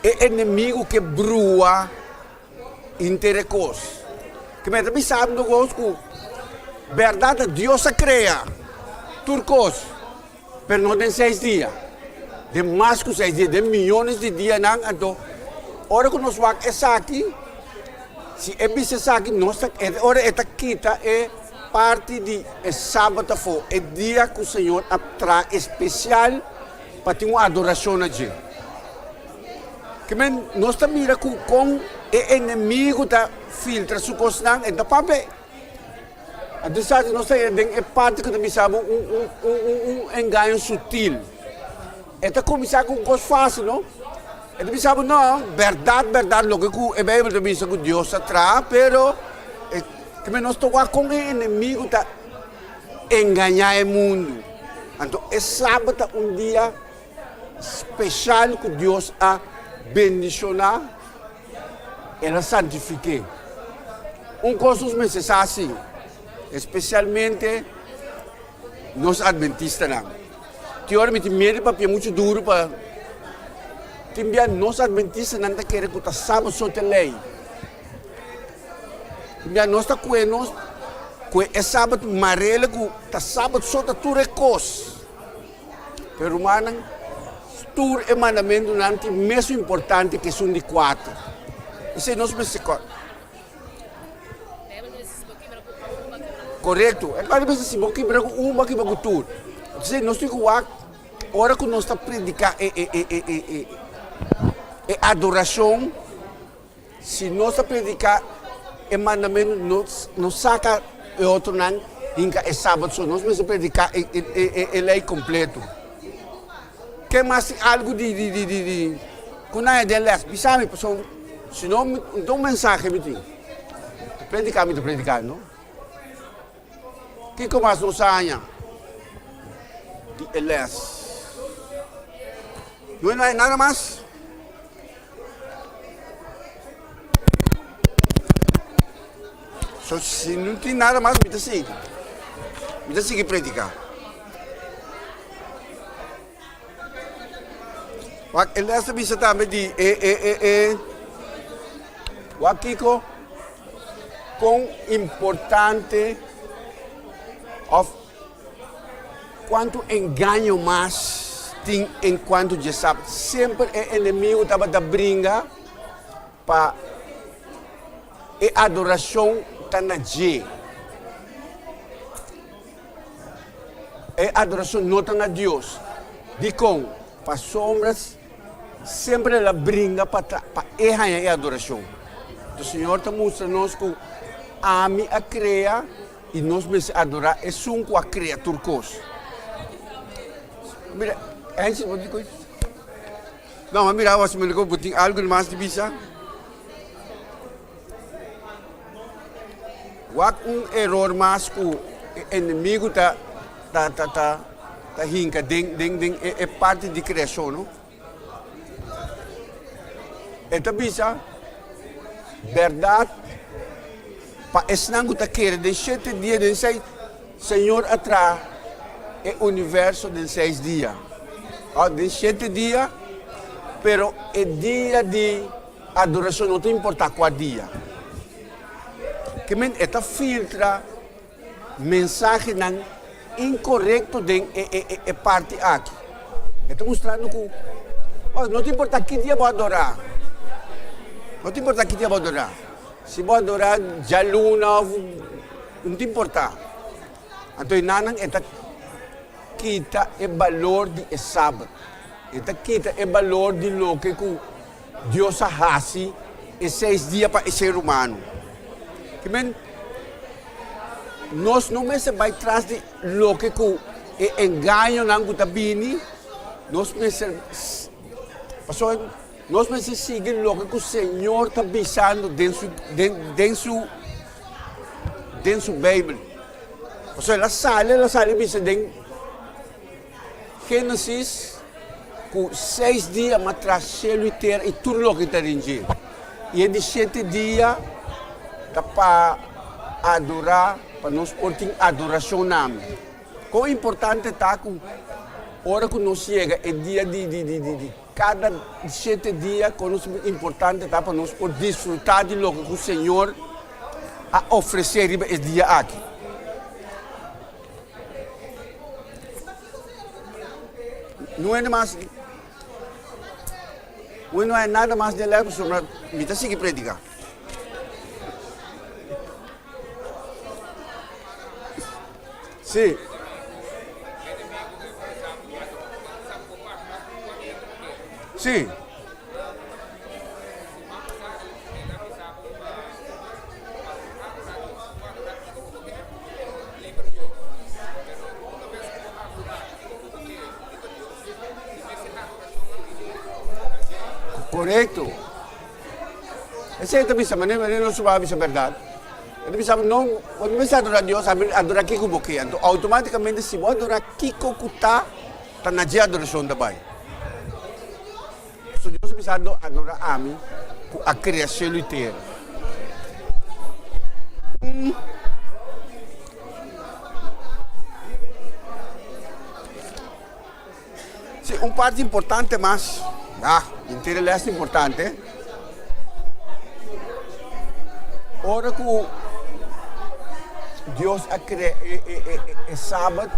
E enemigu ke brua inter e kos. Ke mi ta bisa bo kos ku bèrdat ta Dios a krea tur kos, pero no den seis dia, den mas ku seis dia, den miyones di dianan. Anto ora ku nos wak esaki, si e bisa esaki nos ta ora e ta kita e parti di e sabat afó, e dia ku Señor a traha espesial pa tin un adorashon na dje. Ke men nos ta mira ku kon e enemigu ta filtra su kosnan, e ta papia. Anto sa nos ta den e parti ku ta bisa bo un un un un un engaño sutil. E ta kuminsá ku un kos fásil, no? E ta bisa bo, no, bèrdat, bèrdat loke ku e Beibel ta bisa ku Dios ta traha, pero e ke men nos ta wak kon e enemigu ta engañá e mundu. Anto e sabat ta un dia speshal ku Dios a bendishoná, el a santifik'é. Un kos nos mester sa si, espesialmente nos adventistanan. Tin ora mi tin miedu di papia muchu duru pa tin bia nos adventistanan ta kere ku ta sabat so ta lei. Tin bia nos ta kue nos kue e sabat marele ku ta sabat so ta tur e kos. Pero rumannan, tur e mandamentunan tin mesun importante ku esun di kuater. Esei nos mester kòrda. Korekto. E Bijbel bisa si bo kibra ku un, bo a kibra ku tur. Entonces nos tin ku wak ora ku nos ta prediká e e e e e e adorashon. Si nos ta prediká e mandamentu, nos no saka e otronan hinka e sabat so. Nos mester prediká e lei kompleto. Ke mas tin algu di di di di ku nan e den lès? Bisa mi, pasobra si no mi ta un mensahe mi tin. Prediká mi ta prediká, no? Kiko mas nos a haña di e lès? No hay nada mas? So, si no tin nada mas, mi ta sigui. Mi ta sigui prediká. Wak, e les ta bisa tambe di e, e, e, e, wak kiko, kon importante of Kuantu engaño mas tin en kuantu dje sabat? Semper e enemigu tabata bringa pa e adorashon ta na dje. E adorashon no ta na Dios. Dikon? Pasobra semper el a bringa pa ta pa e haña e adorashon. Enton Señor ta mustra nos ku ami a krea. I nos mester adorá Esun ku a krea tur kos. Mira, Angie, bo di kos? No, ma mira awas, mi bo tin algu mas di bisa? Wak un eror mas ku e enemigu ta ta ta ta ta hinka den den den e e parti di kreashon, no? E ta bisa, Bèrdat, pa esnan ku ta kere den shete dia den seis, Señor a traha e universo den seis dia, òf den shete dia, pero e dia di adorashon no ta importá kua dia. Ke men e ta filtra mensahenan inkorekto den e parti aki. E ta mustrando ku no ta importá ki dia bo adorá, no ta importá ki dia bo adorá. Si bo adorá djaluna òf no ta importá. Anto e nannan e ta kita e balor di e sabat. E ta kita e balor di loke ku Dios a hasi e seis dia pa e ser humano. Kimen nos no mester bai tras di loke ku e engañonan ku ta bini, nos mester pasobra nos mester sigui loke ku Señor ta bisando den su den den su den su Beibel. Pasobra el a sali el a sali bisa den Génesis ku seis dia m'a traha shelu i tera i tur loke ta den dje. I e di shete dia ta pa adorá, pa nos por tin adorashon na mi. Kon importante ta ku ora ku nos yega e dia di di di di. Kada shete dia kon nos importante ta pa nos por disfrutá di loke ku Señor a ofresé riba e dia aki. No hende mas, no hay nada mas den lei pasobra mi ta sigui prediká. Sí. Sí. Korekto. Esei ta bisa, manera manera nos a bisa bèrdat. E ta bisa, no, bo no mester adorá Dios, adorá kiko bo ke. Anto outomátikamente si bo adorá kiko ku ta, ta na dje adorashon ta bai. Pasobra Dios a bisa ando adorá ami ku a krea shelu i tera. Un. Sí, un parti importante mas, ah, henter e les importante. Ora ku Dios a krea e, e, e, e sabat,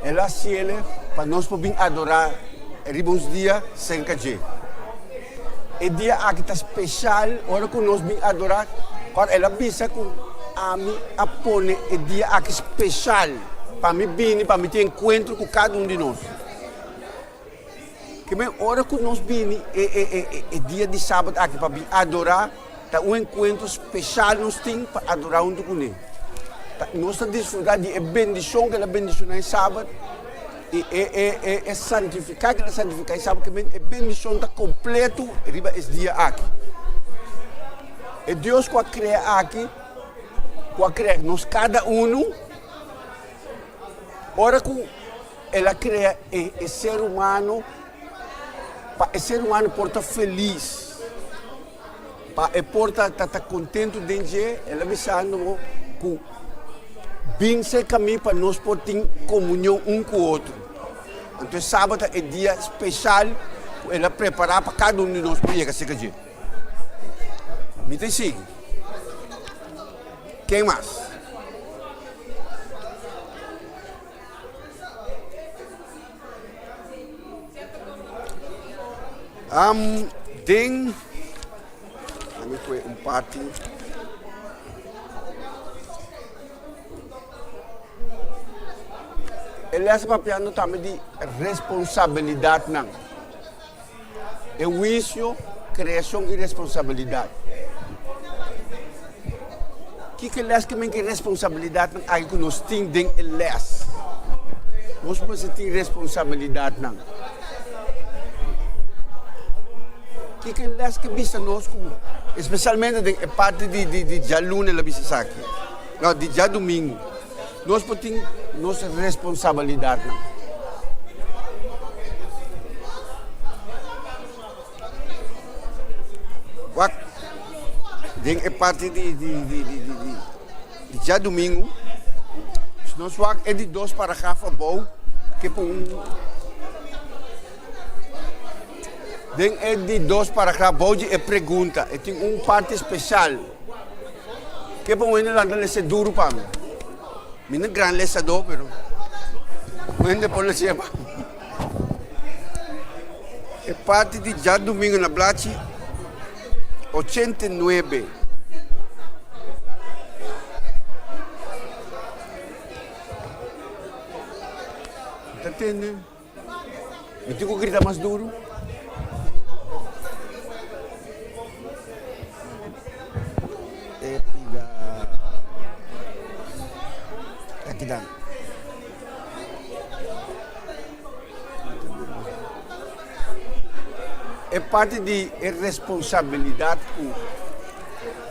el a hasiele pa nos por bin adorá riba uns dia serka dje. E dia aki ta speshal ora ku nos bin adorá. Ora el a bisa ku ami a pone e dia aki speshal pa mi bini pa mi tin enkuentro ku kada un di nos. Kimen ora ku nos bini e e e e dia di sabat aki pa bin adorá, ta un enkuentro speshal nos tin pa adorá huntu kuné. Ta nos ta disfrutá di e bendishon ku el a bendishoná e sabat i e e e e santifiká ku el a santifiká e sabat. Kimen e bendishon ta kompleto riba es dia aki. E Dios ku a krea aki, ku a krea nos kada unu, ora ku El a krea e ser humano pa e ser humano por ta felis, pa e por ta ta kontentu den dje. El a bisando bo ku bin serka mi pa nos por tin komunion un ku otro. Anto e sabat ta e dia speshal ku el a prepará pa kada un di nos por yega serka dje. Mi ta sigui. Ken mas? Um, den, mi fue un party. E les papiando tambe di responsabilidadnan. E huisio, kreashon i responsabilidat. Kiko e lès ke men ke responsabilidatnan aki ku nos tin den e lès? Nos mester tin responsabilidatnan. Kiko e lès ke bisa nos ku, espesialmente den e parti di di di djaluna el a bisa esaki, no, di djadumingu, nos por tin nos responsabilidatnan. Wak den e parti di di di di di di di djadumingu, si nos wak e di dos paragraf abou ke por un den e di dos paragraf abou di e pregunta e tin un parti speshal ke por un hende lanta lesa duru pa mi. Mi no gran lesadó pero un hende por lesa pa mi. E parti di djadumingu na blachi 89. Ta tende? Mi tin ku grita mas duru? E pida akinan. E parti di e responsabilidat ku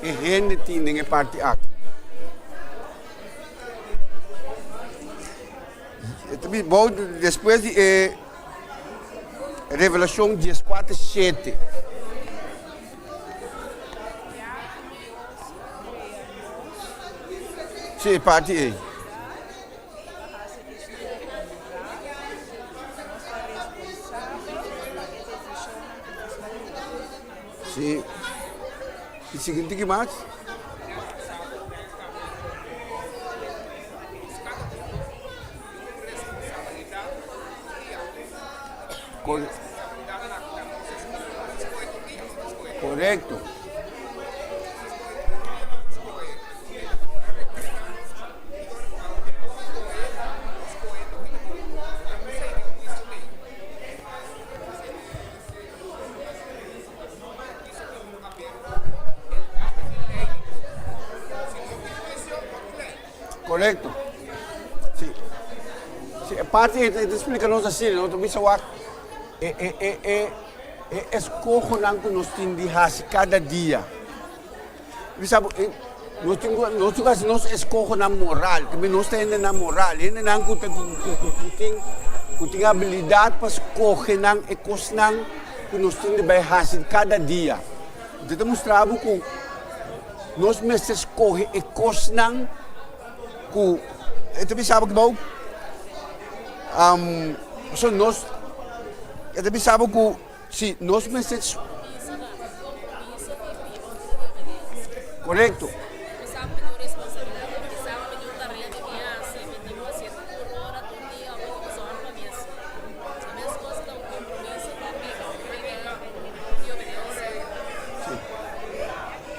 e hende tin den e parti aki. E ta bin bou despues di e Revelashon dieskuater shete. Sí, e parti ei. Si. I sigui un tiki mas. Korekto. Korekto. Si. Si, e parti ei ta splika nos asina, no ta bisa wak e e e e e eskohonan ku nos tin di hasi kada dia. Bisa bo e nos tin ku nos tin ku hasi nos eskohonan moral, ku nos ta hendenan moral, hendenan ku ta ku ku ku tin ku tin abilidat pa skohe nan e kosnan ku nos tin di bai hasi kada dia. Bo ta mustra bo ku Nos mester skohe e kosnan ku e ta bisa bo ki bou pasobra nos e ta bisa bo ku si nos mester korekto.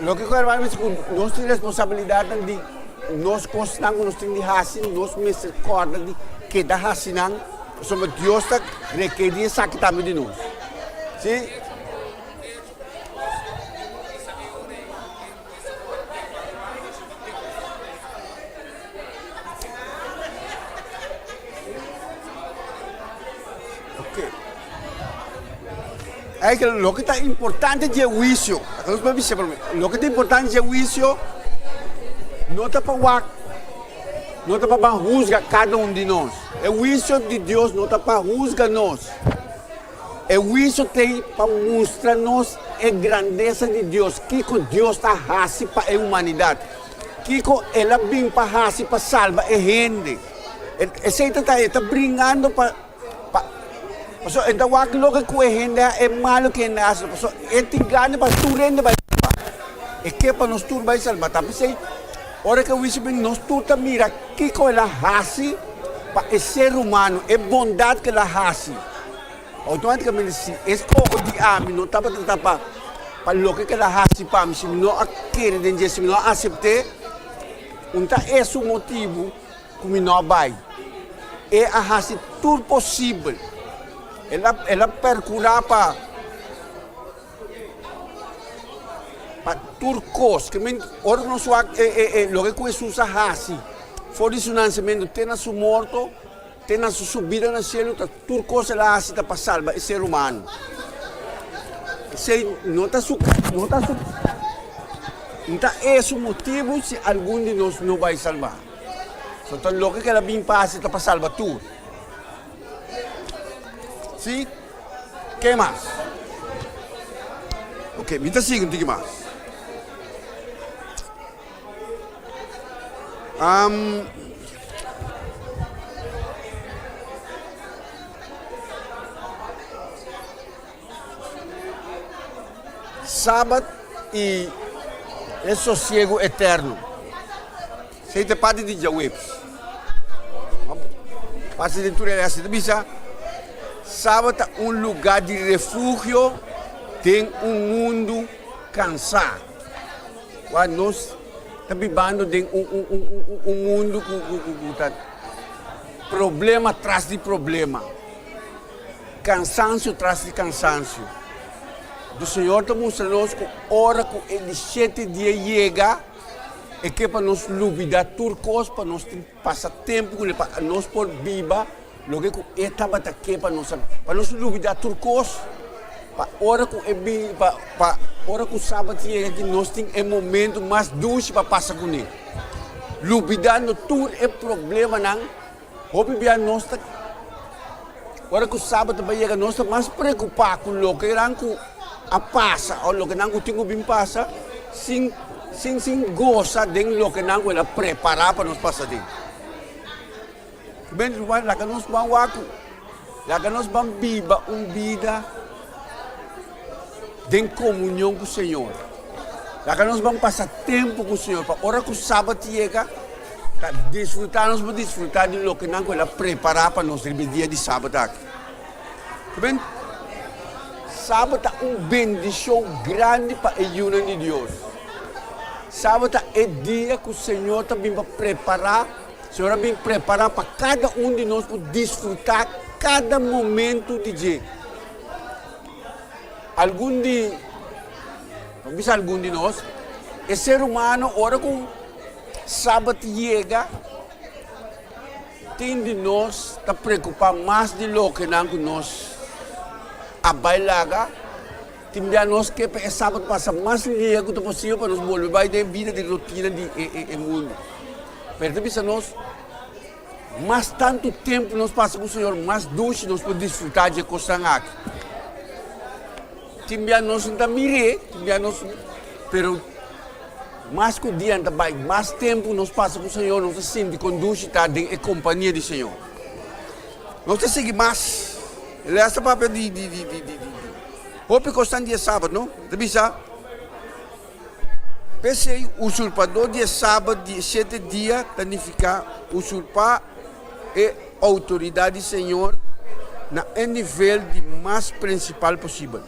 Loke ku hermano mester ku nos tin responsabilidatnan di nos kosnan ku nos tin di hasi, nos mester kòrda di keda hasi nan, pasobra Dios ta rekerí esaki tambe di nos. Si. Eigenlijk loke ta importante dje huisio, nos por bisa prome, loke ta importante dje huisio no ta pa wak, no ta pa ban husga kada un di nos. E huisio di Dios no ta pa husga nos. E huisio t'ei pa mustra nos e grandesa di Dios, kiko Dios ta hasi pa e humanidat, kiko el a bin pa hasi pa salba e hende. Esei ta ta e ta bringando pa pa pasobra e ta wak loke ku e hende a e malu ku e hende a hasi pasobra e tin gana pa tur hende bai salba. E ke pa nos tur bai salba. Ta p'esei ora ku e huisio bin nos tur ta mira kiko el a hasi pa e ser humano, e bondat ku el a hasi. Outomátikamente si e skoho di ami no tabata ta pa pa loke ku el a hasi pa mi, si mi no a kere den dje, si mi no a asept'é, un ta e su motibu ku mi no a bai. E a hasi tur posibel. El a el a perkurá pa pa tur kos. Ke men ora ku nos wak e e e loke ku Hesus a hasi for di su nansementu te na su morto, te na su subida na shelu ta tur kos el a hasi ta pa salba e ser humano. Esei no ta su no ta su no ta e su motibu si algun di nos no bai salba. So ta loke ku el a bin pa hasi ta pa salba tur. Si? Ke mas? Ok, mi ta sigui un tiki mas. Um, Sabat i e sosiegu eterno. Esei ta parti di djaweps. Pasa den tur e ta bisa, Sabat ta un lugá di refugio den un mundu kansá. Wak nos ta bibando den un mundu ku ta problema tras di problema. Kansansio tras di kansansio. Do Señor ta mustra nos ku ora ku e di shete dia yega, e ke pa nos lubida tur kos, pa nos tin pasa tempu kuné, pa nos por biba loke ku e tabata ke pa nos, pa nos lubida tur kos, pa ora ku e bin, pa pa ora ku sabat yega aki nos tin e momento mas dushi pa pasa kuné. Lubidando tur e problemanan. Hopi bia nos ta, ora ku sabat ta bai yega, nos ta mas preokupá ku loke nan ku a pasa òf loke nan ku tin ku bin pasa sin sin sin gosa den loke nan ku el a prepará pa nos pasa den. Ben ruman, laga nos ban wak ku, laga nos ban biba un bida. den komunion ku Señor. Laga nos ban pasa tempu ku Señor pa ora ku Sabat yega ta disfrutá nos por disfrutá di loke nan ku El a prepará pa nos riba e dia di Sabat aki. Saben, Sabat ta un bendishon grandi pa e yunan di Dios. Sabat ta e dia ku Señor ta bin pa prepará, Señor a bin prepará pa kada un di nos por disfrutá kada momentu di dje. Algun di, no bisa algun di nos, e ser humano ora ku Sabat yega, tin di nos ta preokupá mas di lokenan ku nos a bai laga. Tin bia nos ke pa e Sabat pasa mas lia ku ta posibel pa nos bolbe bai den e bida di rutina di e mundu. Pero ta bisa nos, Mas tantu tempu nos pasa ku Señor, mas dushi nos por disfrutá dje kosnan aki. Tin bia nos no ta mir'é, tin bia nos, pero mas ku dianan ta bai, mas tempu nos pasa ku Señor, nos ta sinti kon dushi ta den e kompania di Señor. Nos ta sigui mas. El a hasta papia di di di di di hopi kosnan di e Sabat, no? E ta bisa. P'esei, usurpadó di e Sabat di e shete dia ta nifiká usurpá e outoridat di Señor na e nivel di mas prinsipal posibel,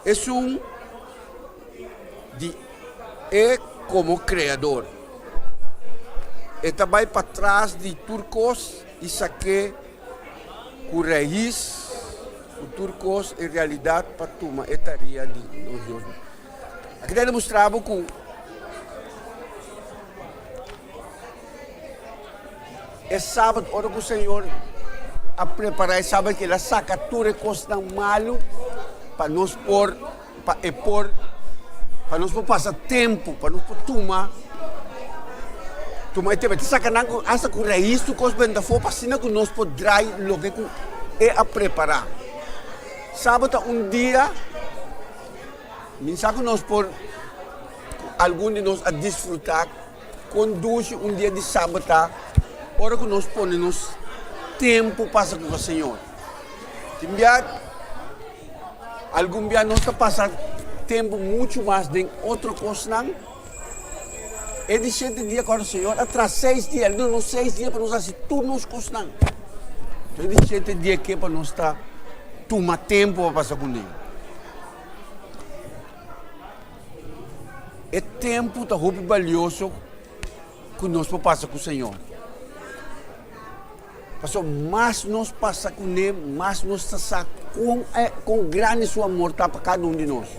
esun di E komo Kreador. E ta bai patras di tur kos i sak'é ku rais ku tur kos en realidat pa tuma e tarea di nos Dios. Aki ta demostrá bo ku e sabat, ora ku Señor a prepará e sabat, el a saka tur e kosnan malu pa nos por, pa e por, pa nos por pasa tempu, pa nos por tuma, tuma e tempu. E ta saka nan ku asta ku rais tur kos benta afó pa asina ku nos por drai loke ku e a prepará. Sabat ta un dia. Mi sa ku nos por, ku algun di nos a disfrutá kon dushi un dia di sabat ta ora ku nos pone nos tempu pasa ku Señor. Tin bia, algun bia nos ta pasa tempu muchu mas den otro kosnan. E di shete dia kòrda Señor a traha seis dia, el duna nos seis dia pa nos hasi tur nos kosnan. E di shete dia ke pa nos ta tuma tempu pa pasa kuné. E tempu ta hopi balioso ku nos por pasa ku Señor. Pasobra mas nos pasa kuné, mas nos ta sa kon e kon grandi su amor ta pa kada un di nos.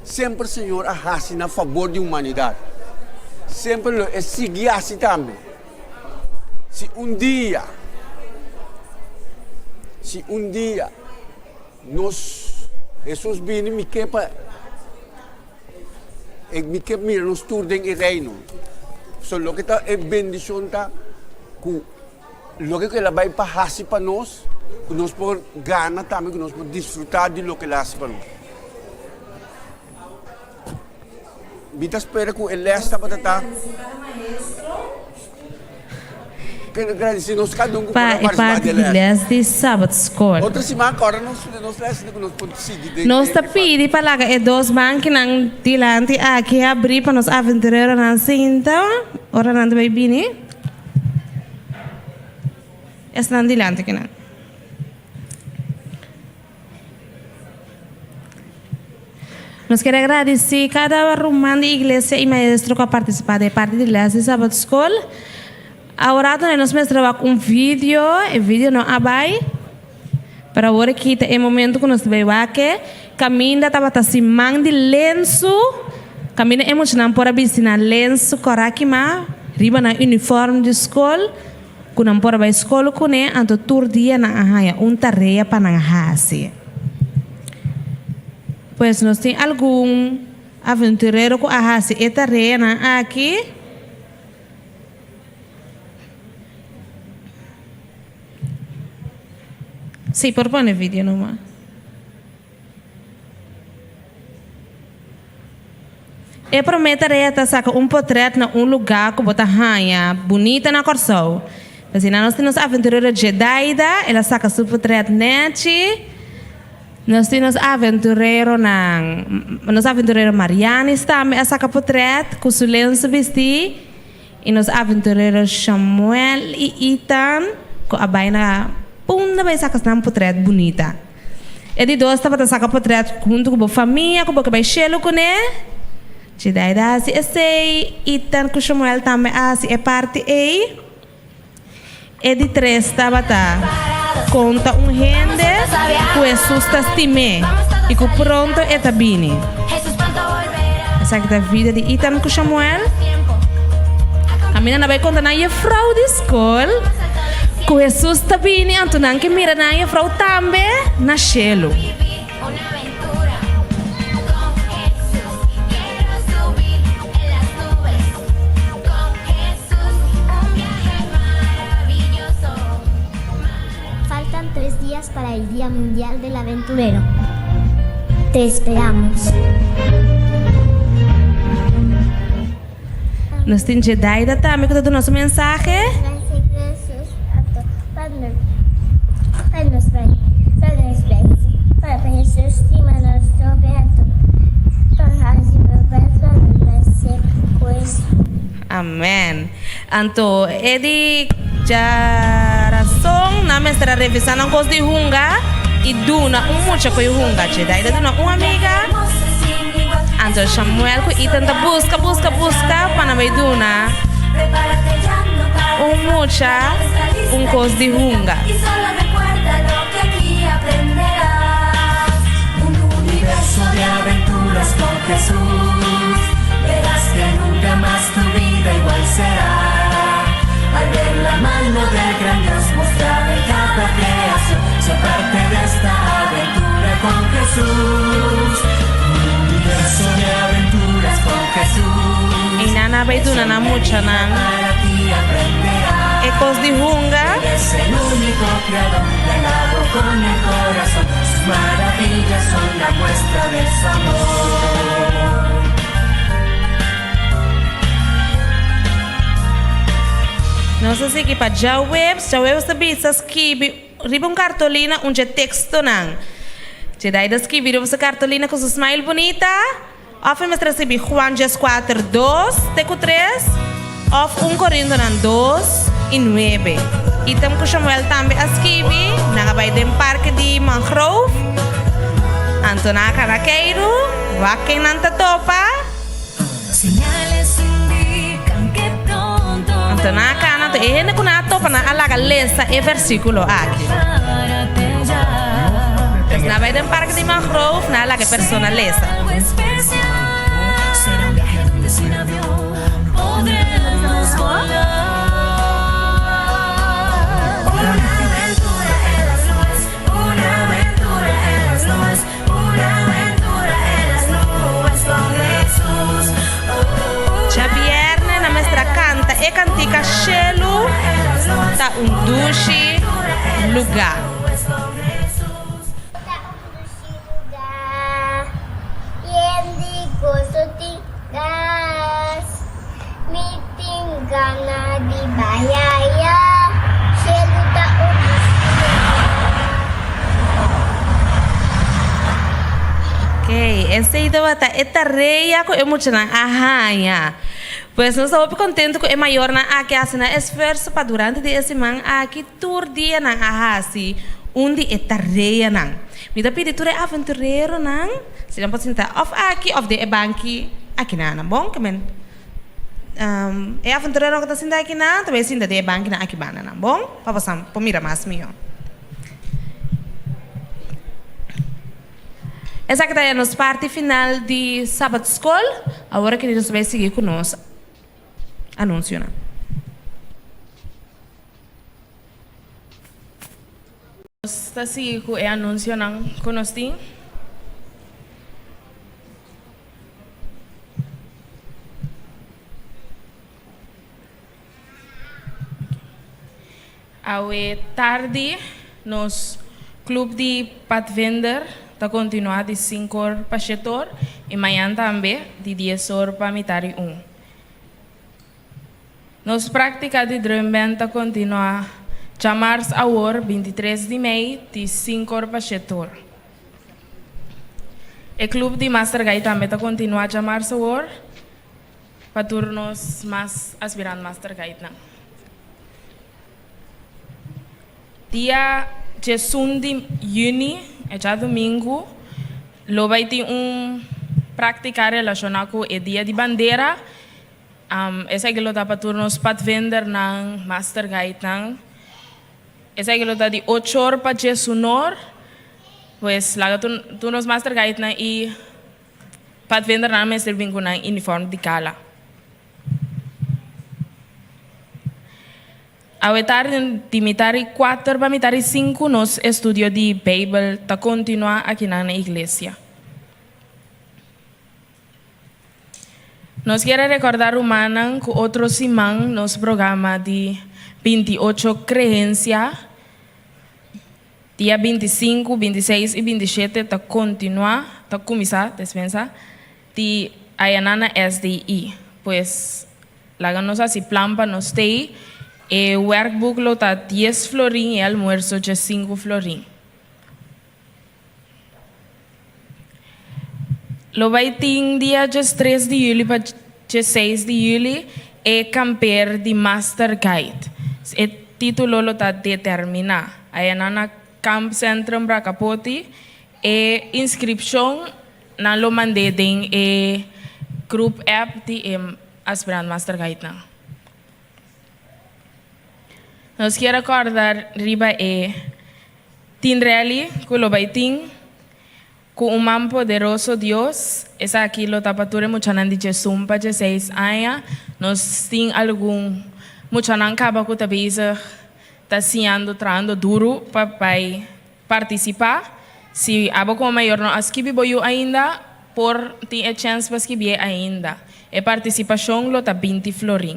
Semper Señor a hasi na fabor di humanidat. Semper lo e sigui hasi tambe. Si un dia, si un dia Nos Hesus bini mi ke pa e mi ke mira nos tur den e reino. So loke ta e bendishon ta ku loke ku el a bai pa hasi pa nos, ku nos por gana tambe, ku nos por disfruta di loke el a hasi pa nos. Mi ta spera ku e les tabata ta. Gradisí nos kada un ku por Pa a e partisipá parti den di les. les di Sabbatschool. Otro siman kòrda nos nos les ku nos por sigui den Nos e ta parti. pidi pa laga e dos bankinan dilanti aki habrí pa nos aventureronan sinta ora nan ta bai bini. Esnan dilanti kinan. Nos kier agradeci cada ruman di iglesia y maestro cu a participa den e parti di les di Sabbat School. Awor donde nos mester wak un video, e video no a bay, pero awor aki ta e momento cu nos ta bay wak e. Caminda tabata siman di lensu, caminda e muchanan por a bisti nan lensu cora kima riba nan uniform di school. Ku nan por a bai skol kuné, anto tur dia nan a haña un tarea pa nan hasi. Pues nos tin algun aventurero ku a hasi e tareanan aki. Sí, por pone video numa. E promé tarea ta saka un potrèt na un lugá ku bo ta haña bunita na Kòrsou. Asina nos tin nos aventurero Jedaida, el a saka su potrèt nèchi. Nos tin nos aventureronan. Nos aventurero Marianis tambe a saka potret ku su lensu bistí i nos aventurero Shamuel i Ethan ku a bai na punda bai saka nan potret bunita. E di dos tabata saka potret huntu ku bo famia ku bo ke bai shelu kuné. Jedaida a hasi esei, Ethan ku Shamuel tambe a hasi e parti ei. E di tres tabata konta un hende ku Hesus ta stim'é i ku pronto e ta bini. Esaki ta vida di Ethan ku Shamuel. Kaminda nan bai konta nan jefrou di skol ku Hesus ta bini, anto nan ke mira nan jefrou tambe na shelu. Faltan tres días para el Día Mundial del Aventurero. Te esperamos. Nos tin Jedaida tambe ku ta duna su mensahe. Amen. Anto e di djarason nan mester a revisa nan kos di hunga i duna un mucha ku e hunga. Jedaida duna un amiga. Anto Shamuel ku Ethan ta buska, buska, buska pa nan bai duna un mucha un kos di hunga. I nan a bai duna nan muchanan e kos di hunga. Nos a sigui pa djaweps. Djaweps ta bisa skibi riba un kartolina un dje tekstonan. Djedai ta skibi riba su kartolina ku su smile bunita. Òf e mester a skibi Juan djeskuater dos te ku tres òf un Korintonan dos i nuebe. Item ku Shamuel tambe a skibi, nan a bai den parke di mangrove. Anto nan a kana keiru, wak ken nan ta topa. Anto nan a kana, anto e hende ku nan a topa nan a laga lesa e versíkulo aki. Pues nan a bai den parke di mangrove, nan a laga e persona lesa. Djabierne na mester a canta e cantica Shelu ta un dushi luga. Ta un dushi luga yen di goso tin gas mi tin gana di bai aya Shelu ta un dushi luga. Oke, esei tabata e tarea ku e muchanan a haña. Pues nos ta hopi kontentu ku e mayornan aki a hasi nan esfuerso pa durante di e siman aki tur dia nan a hasi un di e tareanan. Mi ta pidi tur e aventureronan si nan por sinta òf aki òf den e banki akinan. Bon, ke men e aventureronan ku ta sinta akinan ta bai sinta den e bankinan aki bandanan. Bon, pa boso por mira mas mihó. Esaki ta ya nos parti final di Sabat Skol. Awor aki nos bai sigui ku nos anunsionan. Nos ta sigui ku e anunsionan ku nos tin. Awe tardi nos Club di Padvinder ta continua di sinku or pa shete or y mañan tambe di dies or pa mitar y un. Nos practica di drumband ta continua djamars awor 23 di mei di sinku or pa shete or. E club di Master Guide tambe ta continua djamarzo awor pa tur nos mas aspirant Master Guidenan. Dia 11 di juni, e djadumingu, lo bai tin un práktika relashoná ku e Dia di Bandera. Esaki lo ta pa tur nos padvindernan, master guidenan. Esaki lo ta di ochor pa diesunor. Pues laga tur nos master guidenan i padvindernan mester bin ku nan uniform di gala. Awe tardi di mitar i kuater pa mitar i sinku nos estudio di Beibel ta kontinuá akinan na iglesia. Nos kier a rekordá rumannan ku otro siman nos programa di 28 Kreensia dia 25, 26 i 27 ta kontinuá, ta kuminsá, despensa, di ayanan na SDI. Pues Laga nos hasi plan pa nos tei. E werkboek lo ta dies florin i e almuerso 15 florin. Lo bai tin dia 13 di juli pa 16 di juli e kamper di Master Guide. E titulo lo ta Determiná. Ayanan na Kamp Centrum Brakapoti. E inskripshon Nan lo mand'é den e group app di e aspirant Master Guide nan. Nos kier a kòrda riba e Teen Rally ku lo bai tin ku un man poderoso Dios. Esaki lo ta pa tur e muchanan di 11 pa 16 aña. Nos tin algun muchanan kaba ku ta bezig ta siñando trahando duru pa bai Partisipá, Si abo komo mayor no a skibi bo yu ainda, por tin e chèns pa skibié ainda. E partisipashon lo ta 20 florin.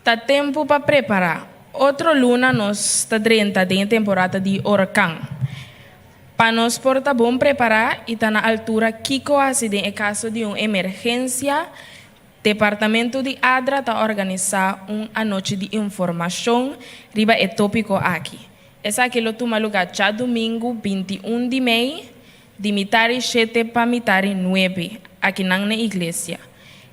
Ta tempu pa prepará. Otro luna nos ta drenta den e temporada di orkan. Pa nos por ta bon prepará i ta na altura kiko hasi den e kaso di un emergensia, Departamento di ADRA ta organisá un anochi di informashon riba e tópiko aki. Esaki lo tuma lugá djadumingu 21 di mei, di mitari shete pa mitari nuebe, akinan na iglesia.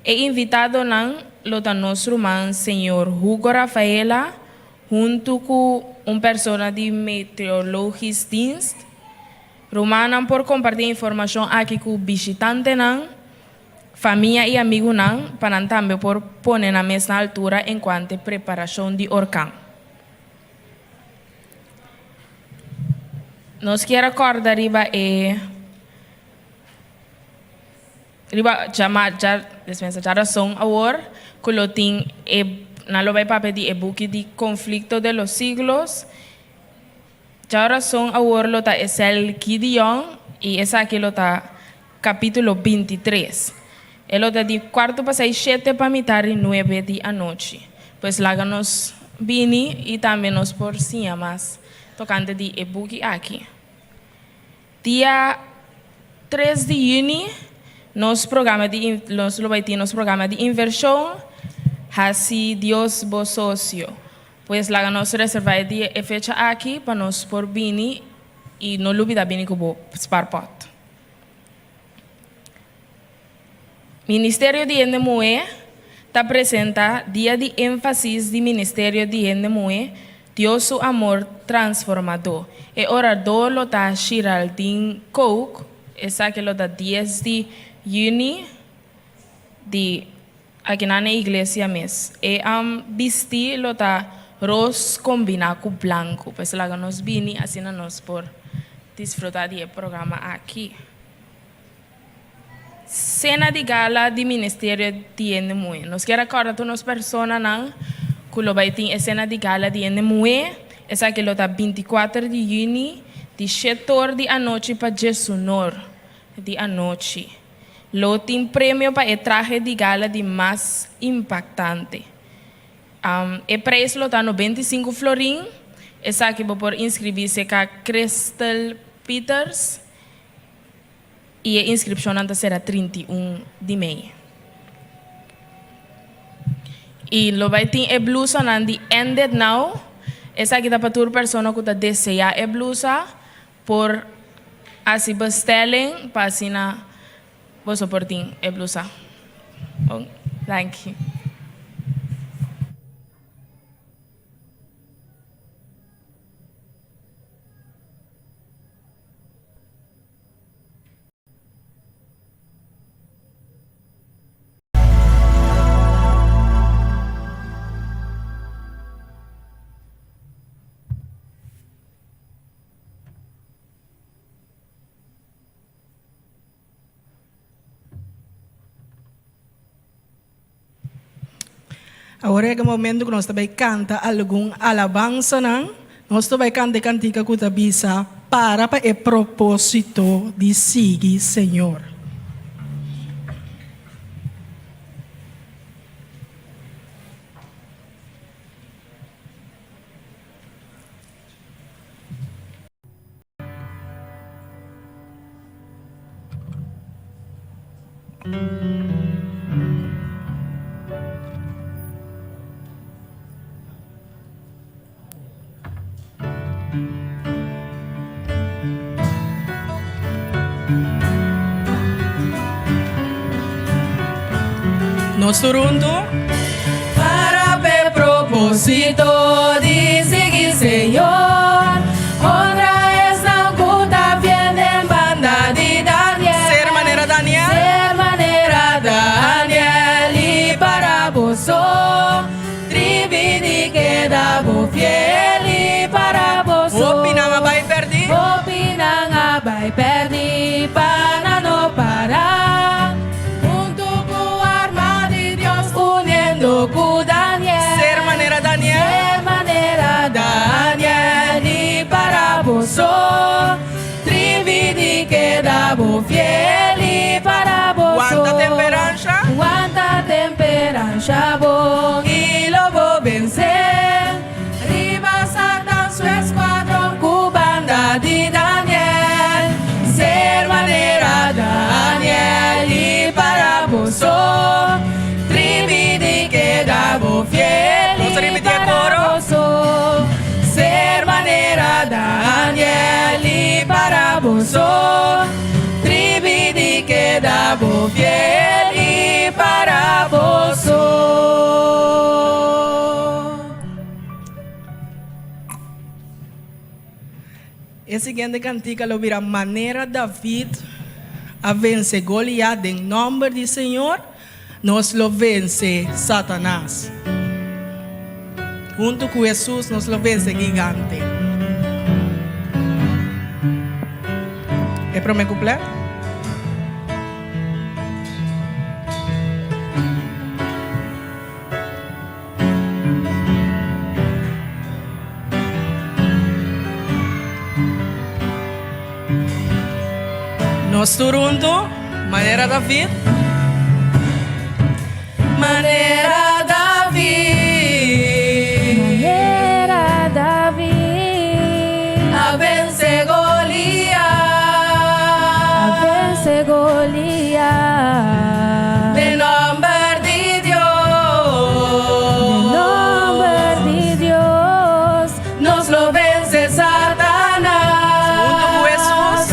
E invitadonan lo ta nos ruman señor Hugo Rafaela huntu ku un persona di Meteorologisch Dienst. Rumannan por kompartí e informashon aki ku bishitantenan. Famia i amigunan pa nan tambe por pone nan mes na altura enkuante preparashon di orkan. Nos kier a kòrda riba e riba djama dja despensa djarason awor ku lo tin e nan lo bai papia di e buki di Conflicto de los Siglos. Djarason awor lo ta esel Gideon i esaki lo ta kapítulo 23. E lo ta di kuartu pasá i shete pa mitar di nuebe di anochi. Pues laga nos bini i tambe nos por siña mas tokante di e buki aki. Dia 3 di yüni nos programa di nos lo bai tin nos programa di invershon Hasi Dios Bo Sosio. Pues laga nos reservá e dia e fecha aki pa nos por bini i no lubidá bini ku bo spaarpot. Ministerio di Hende Muhé ta presenta Dia di Énfasis di Ministerio di Hende Muhé, Dios su Amor Transformadó. E oradó lo ta Shiraldine Kook, esaki lo ta 10 di yüni di akinan na e iglesia mes. E bistí lo ta ros kombiná ku blanku. Pues laga nos bini asina nos por disfrutá di e programa aki. Sena di gala di Ministerio di Hende Muhé. Nos kier a kòrda tur nos personanan ku lo bai tin e sena di gala di hende muhé. Esaki lo ta 24 di yüni di shet'or di anochi pa djesunor di anochi. Lo tin premio pa e trahe di gala di mas impaktante. E preis lo ta 95 florin. Esaki bo por inskribí serka Crystal Peters. I e inskripshonnan ta sera 31 di mei. I lo bai tin e blusanan di End It Now. Esaki ta pa tur persona ku ta deseá e blusa. por hasi bestelling pa asina boso por tin e blusa. Bon, danki. Awor yega momento ku nos ta bai kanta algun alabansanan. Nos ta bai kanta e kantika ku ta bisa, Para pa e propósito di sigui Señor. Nos tur huntu. Para p'e propósito di sigui Señor, honra esnan ku ta fiel den banda di Daniel. Ser manera Daniel. Ser manera Daniel i para boso. Tribi di keda bo fiel i para boso. Hopi nan a bai pèrdí. Hopi nan a bai pèrdí pa nan no para. Huntu ku arma di Dios uniendo ku Daniel. Ser manera Daniel. Ser manera Daniel i para boso. Tribi di keda bo fiel i para boso. Wanta temperansha. Wanta temperansha bon i lo bo vense. Riba Satan su escuadron ku banda di Daniel. Ser manera Daniel i para boso. Tribi di keda bo fiel Nos i ripití e para koro. boso. Ser manera Daniel i para boso. Tribi di keda bo fiel i para boso. E siguiente kantika lo bira Manera David a vense Goliat den nòmber di Señor, nos lo vense Satanas. Huntu ku Hesus nos lo vense gigante. E promé kuplè. Nos tur huntu, manera David. Manera David. Manera David. A vense Goliat. A vense Goliat. Den nomber di Dios. Den nomber di Dios. Nos lo vense Satanas. Huntu ku Hesus.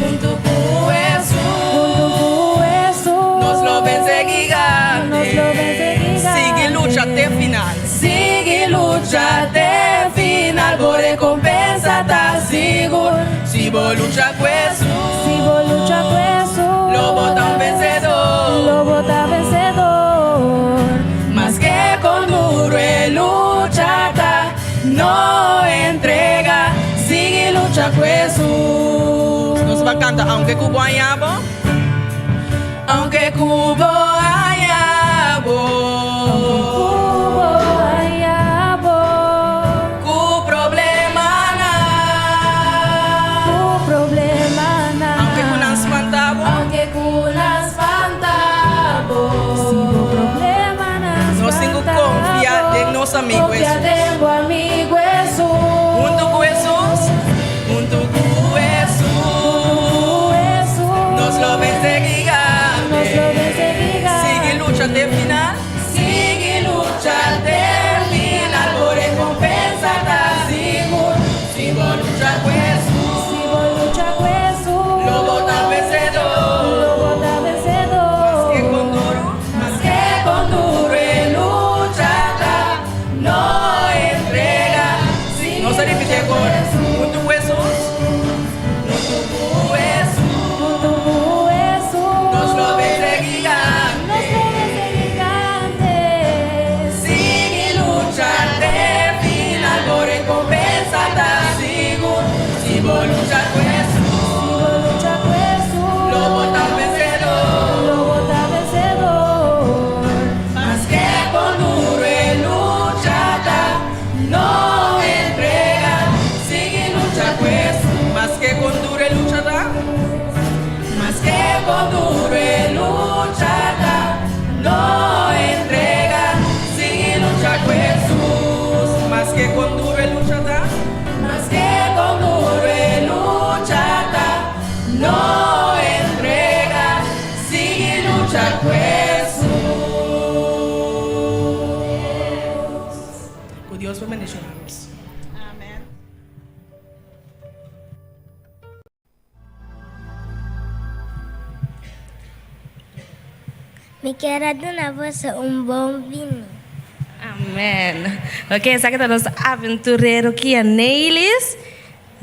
Huntu ku Hesus. Huntu ku Hesus. Nos lo vense gigante. Nos lo vense gigante. Sigui lucha te final. Sigui lucha te final. Bo rekompensa ta sigur. Si bo lucha ku Hesus. Si bo lucha ku Hesus. Lo bo ta un vensedó. Lo bo ta vensedor. Maske kon duru e lucha ta, no entrega, sigui lucha ku Hesus. Nos bai kanta aunke ku bo haña bo. Aunke ku bo haña bo. Ku bo haña bo. Ku problemanan. Ku problemanan. Aunke ku nan spanta bo. Aunke ku nan spanta bo. Si bo problemanan Nos tin ku konfia den nos amigu Konfia Hesus. den bo amigu Hesus. Huntu ku Hesus. Huntu ku Hesus. Hesus. Nos lo vense gigante. Nos lo vense. Mi kier a duna boso un bon bini. Amen. Ok, esaki ta nos aventurero Kia Neylis.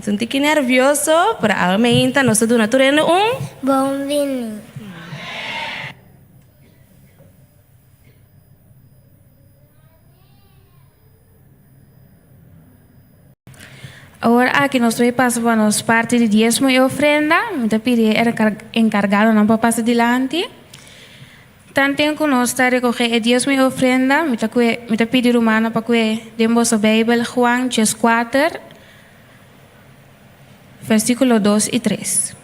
Ta un tiki nervioso, pero awe meinta nos ta duna tur hende un. Bon bini. Awor aki nos ta bay pasa pa nos parti di diesmo y ofrenda. Mi ta pidi e encargadonan pa pasa dilanti. Tanten cu nos ta recoge e diesmo y ofrenda, mi ta cue, mi ta pidi rumannan pa cue den boso Bijbel Juan dieskuater, versiculo dos y tres.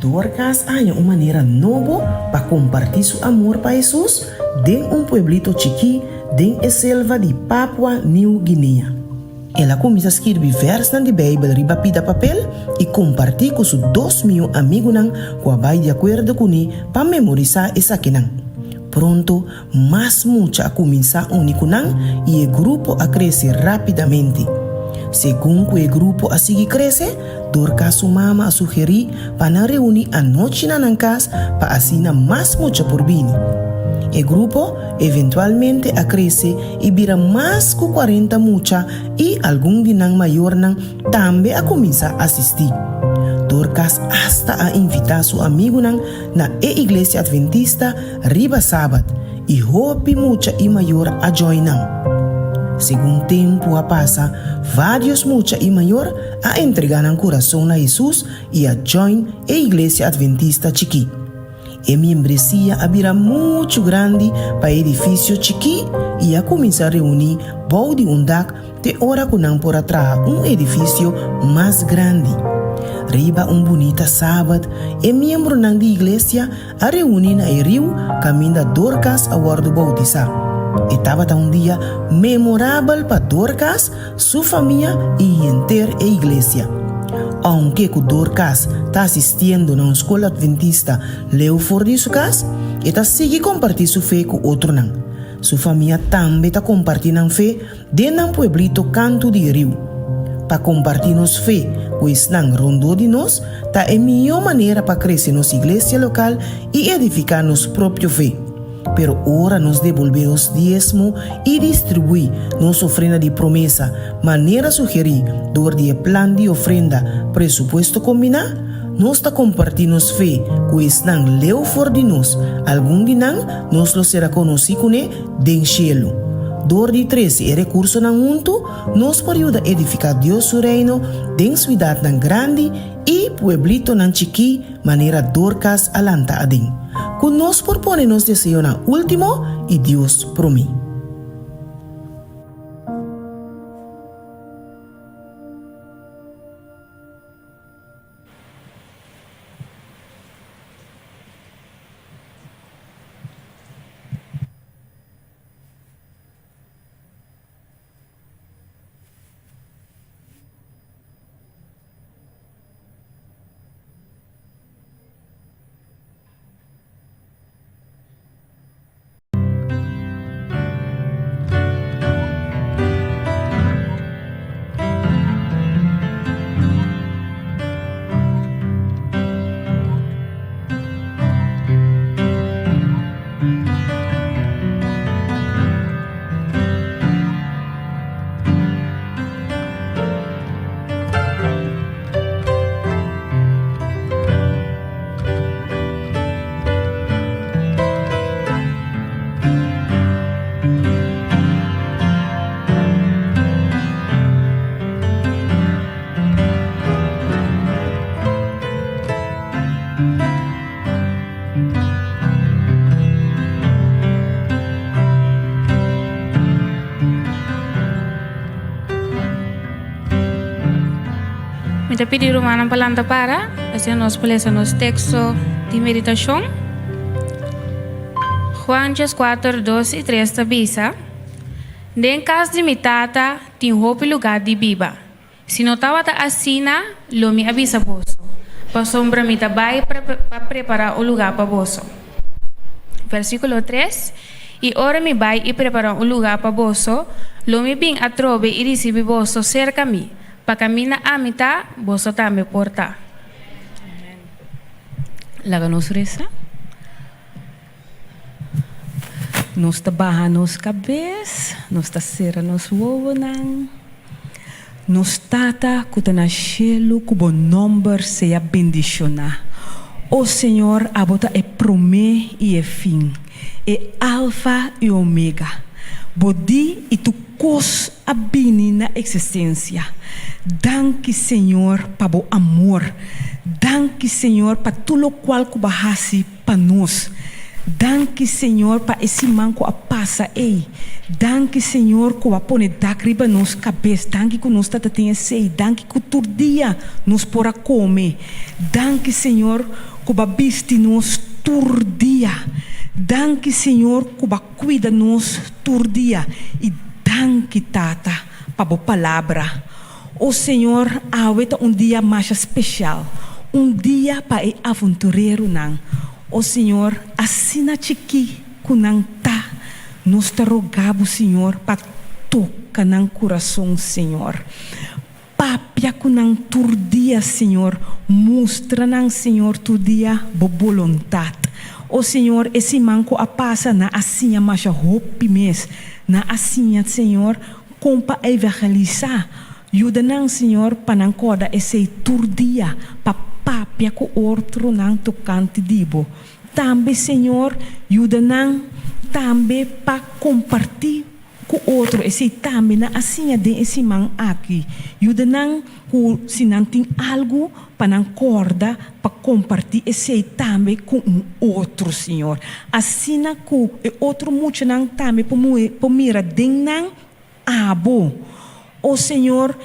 Dorcas a haña un manera nobo pa kompartí su amor pa Hesus den un pueblito chikí den e selva di Papua New Guinea. El a kuminsá skirbi vèrsnan di Beibel riba pida papel i kompartí ku su dos mihó amigunan ku a bai di akuerdo kuné pa memorisá esakinan. Pronto, Mas mucha a kuminsá uni ku nan i e grupo a krese rápidamente. Segun ku e grupo a sigui krese, Dorcas su mama a sugerí pa nan reuní anochi na nan kas pa asina mas mucha por bini. E grupo eventualmente a krese i bira mas ku kuarenta mucha i algun di nan mayornan tambe a kuminsá asistí. Dorcas asta a invitá su amigunan na e Iglesia Adventista riba Sabat i hopi mucha i mayor a join nan. Segun tempu a pasa, vários mucha i mayor a entregá nan kurason na Hesus i a join e Iglesia Adventista chikí. E miembresia a bira muchu grandi pa e edifisio chikí i a kuminsá reuní bou di un dak te ora ku nan por a traha un edifisio mas grandi. Riba un bunita sabat, e miembronan di iglesia a reuní na e riu kaminda Dorcas a wòrdu boutisá. E tabata un dia memorabel pa Dorcas, su famia i henter e iglesia. Ounke ku Dorcas ta asistiendo na un skol atventista leu for di su kas, e ta sigui kompartí su fe ku otronan. Su famia tambe ta kompartí nan fe Den nan pueblito kantu di e riu. Pa kompartí nos fe ku esnan rondó di nos ta e mihó manera pa krese nos iglesia lokal i edifiká nos propio fe. Pero ora nos debolbé nos diesmo i distribuí nos ofrenda di promesa manera sugerí dor di e plan di ofrenda Presupuesto Kombiná, nos ta kompartí nos fe ku esnan leu for di nos, algun di nan nos lo sera konosí kuné den shelu. Dor di trese e rekursonan huntu, nos por yuda edifiká Dios su Reino den suidatnan grandi i pueblitonan chikí manera Dorcas a lanta aden. Ku nos por pone nos deseonan último i Dios promé. Mi ta pidi rumannan pa lanta para, asina nos por lesa nos teksto di meditashon. Juan 4, 2 i 3 ta bisa, Den kas di mi Tata tin hopi lugá di biba. Si no tabata asina, lo mi a bisa boso, pasobra mi ta bai pa prepará un lugá pa boso. Versíkulo tres, I ora mi bai i prepará un lugá pa boso, lo mi bin atrobe i risibí boso serka mi, Pa kaminda ami ta, boso tambe por ta. Laga nos resa. Nos ta baha nos kabes, nos ta sera nos wowonan. Nos Tata ku ta na shelu, ku bo nòmber sea bendishoná. O Señor, abo ta e promé i e fin, e Alfa i Omega. Bo di i tur kos a bini na eksistensia. Danki, Señor, pa bo amor. Danki, Señor, pa tur lokual ku bo a hasi pa nos. Danki Señor pa e siman ku a pasa ei. Danki Señor ku a pone dak riba nos kabes. Danki ku nos tata tin esei. Danki ku tur dia nos por a kome. Danki Señor ku bo a bisti nos tur dia. Danki Señor ku bo a kuida nos tur dia. I danki Tata pa bo palabra. O Señor, awe ta un dia masha special, un dia pa e avontureronan. O Señor, asina chikí ku nan ta, nos ta roga Bo, Señor, pa toka nan kurason, Señor. Papia ku nan tur dia, Señor. Mustra nan, Señor, tur dia Bo bolontat. O Señor, e siman ku a pasa nan a siña masha hopi mes. Nan a siña, Señor, Kon pa evangelisá. Yuda nan, Señor, pa nan kòrda esei tur dia, pa papia ku otronan tokante di Bo. Tambe, Señor, yuda nan tambe pa kompartí ku otro esei tambe nan a siña den e siman aki. Yuda nan ku si nan tin algu pa nan kòrda pa kompartí esei tambe ku un otro, Señor. Asina ku e otro muchanan tambe por mira den nan Abo. O Señor,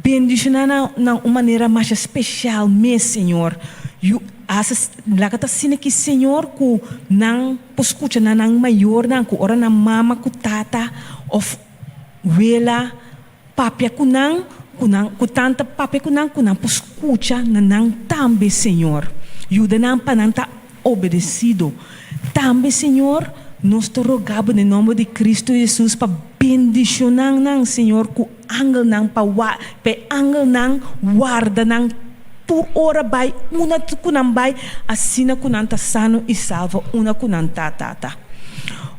bendishoná nan na un manera masha speshal mes, Señor. Yu hasi laga ta asina ki, Señor, ku nan por skucha na nan mayornan, ku ora nan mama ku tata òf wela Papia ku nan, ku nan, ku tanta papia ku nan, ku nan por skucha na nan tambe, Señor. Yuda nan pa nan ta obedesido. Tambe, Señor, nos ta roga Bo den nomber di Cristo Jesus pa bendiciona nan, Señor, ku angelnan pa wa, pa e angelnan warda nan tur ora bai una ku nan bai, asina ku nan ta sano i salvo una ku nan ta, Tata.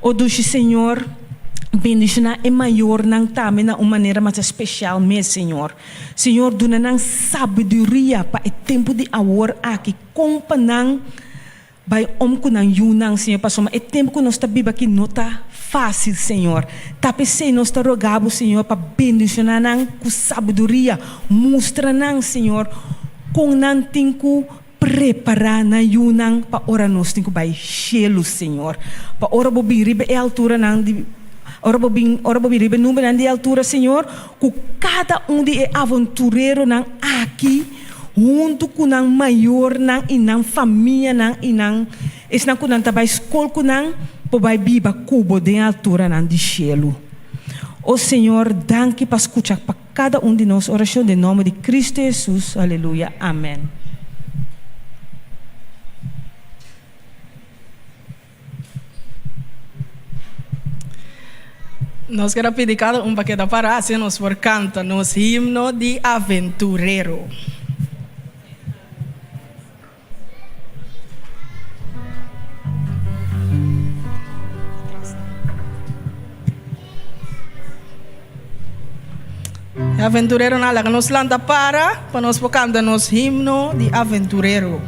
O dushi Señor, bendiciona e mayornan tambe na un manera masha special mes, Señor. Señor, duna nan sabiduria pa e tempo di awor aki, con pa nan bai om cu nan yunan, Señor, pasobra e tempo cu nos ta biba aki no ta facil, Señor. Ta p'esey nos ta roga Bo, Señor, pa bendiciona nan cu sabiduria. Mustra nan, Señor, con nan tin cu Prepará nan yunan pa ora nos tin ku bai shelu, Señor. Pa ora Bo bin riba e alturanan di, ora Bo bin, ora Bo bin riba e nubenan di e altura, Señor, ku kada un di e avontureronan aki, huntu ku nan mayornan i nan famianan i nan, esnan ku nan ta bai skol ku nan, por bai biba ku Bo den e alturanan di shelu. O Señor, danki pa skucha pa. Kada un di nos orashon den nomber di Cristo Jesus, aleluya, amen. Nos ker a pidi kada un pa keda para asina nos por kanta nos himno di aventurero. E aventureronan laga nos lanta para pa nos por canta nos himno di aventurero.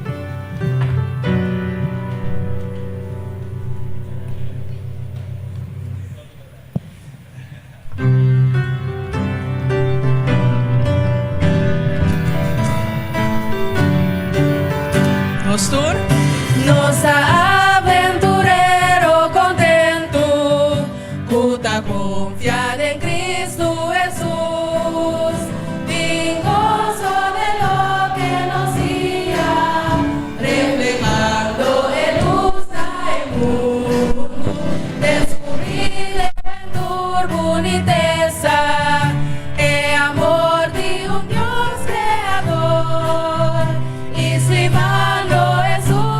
Nos tur. Nos ta aventurero kontentu ku ta konfia den Kristu Hesus. Tin goso den loke nos siña, reflehando e lus na e mundu. Descubrí den tur bunitesa e amor di un Dios Creador y stimando Hesus.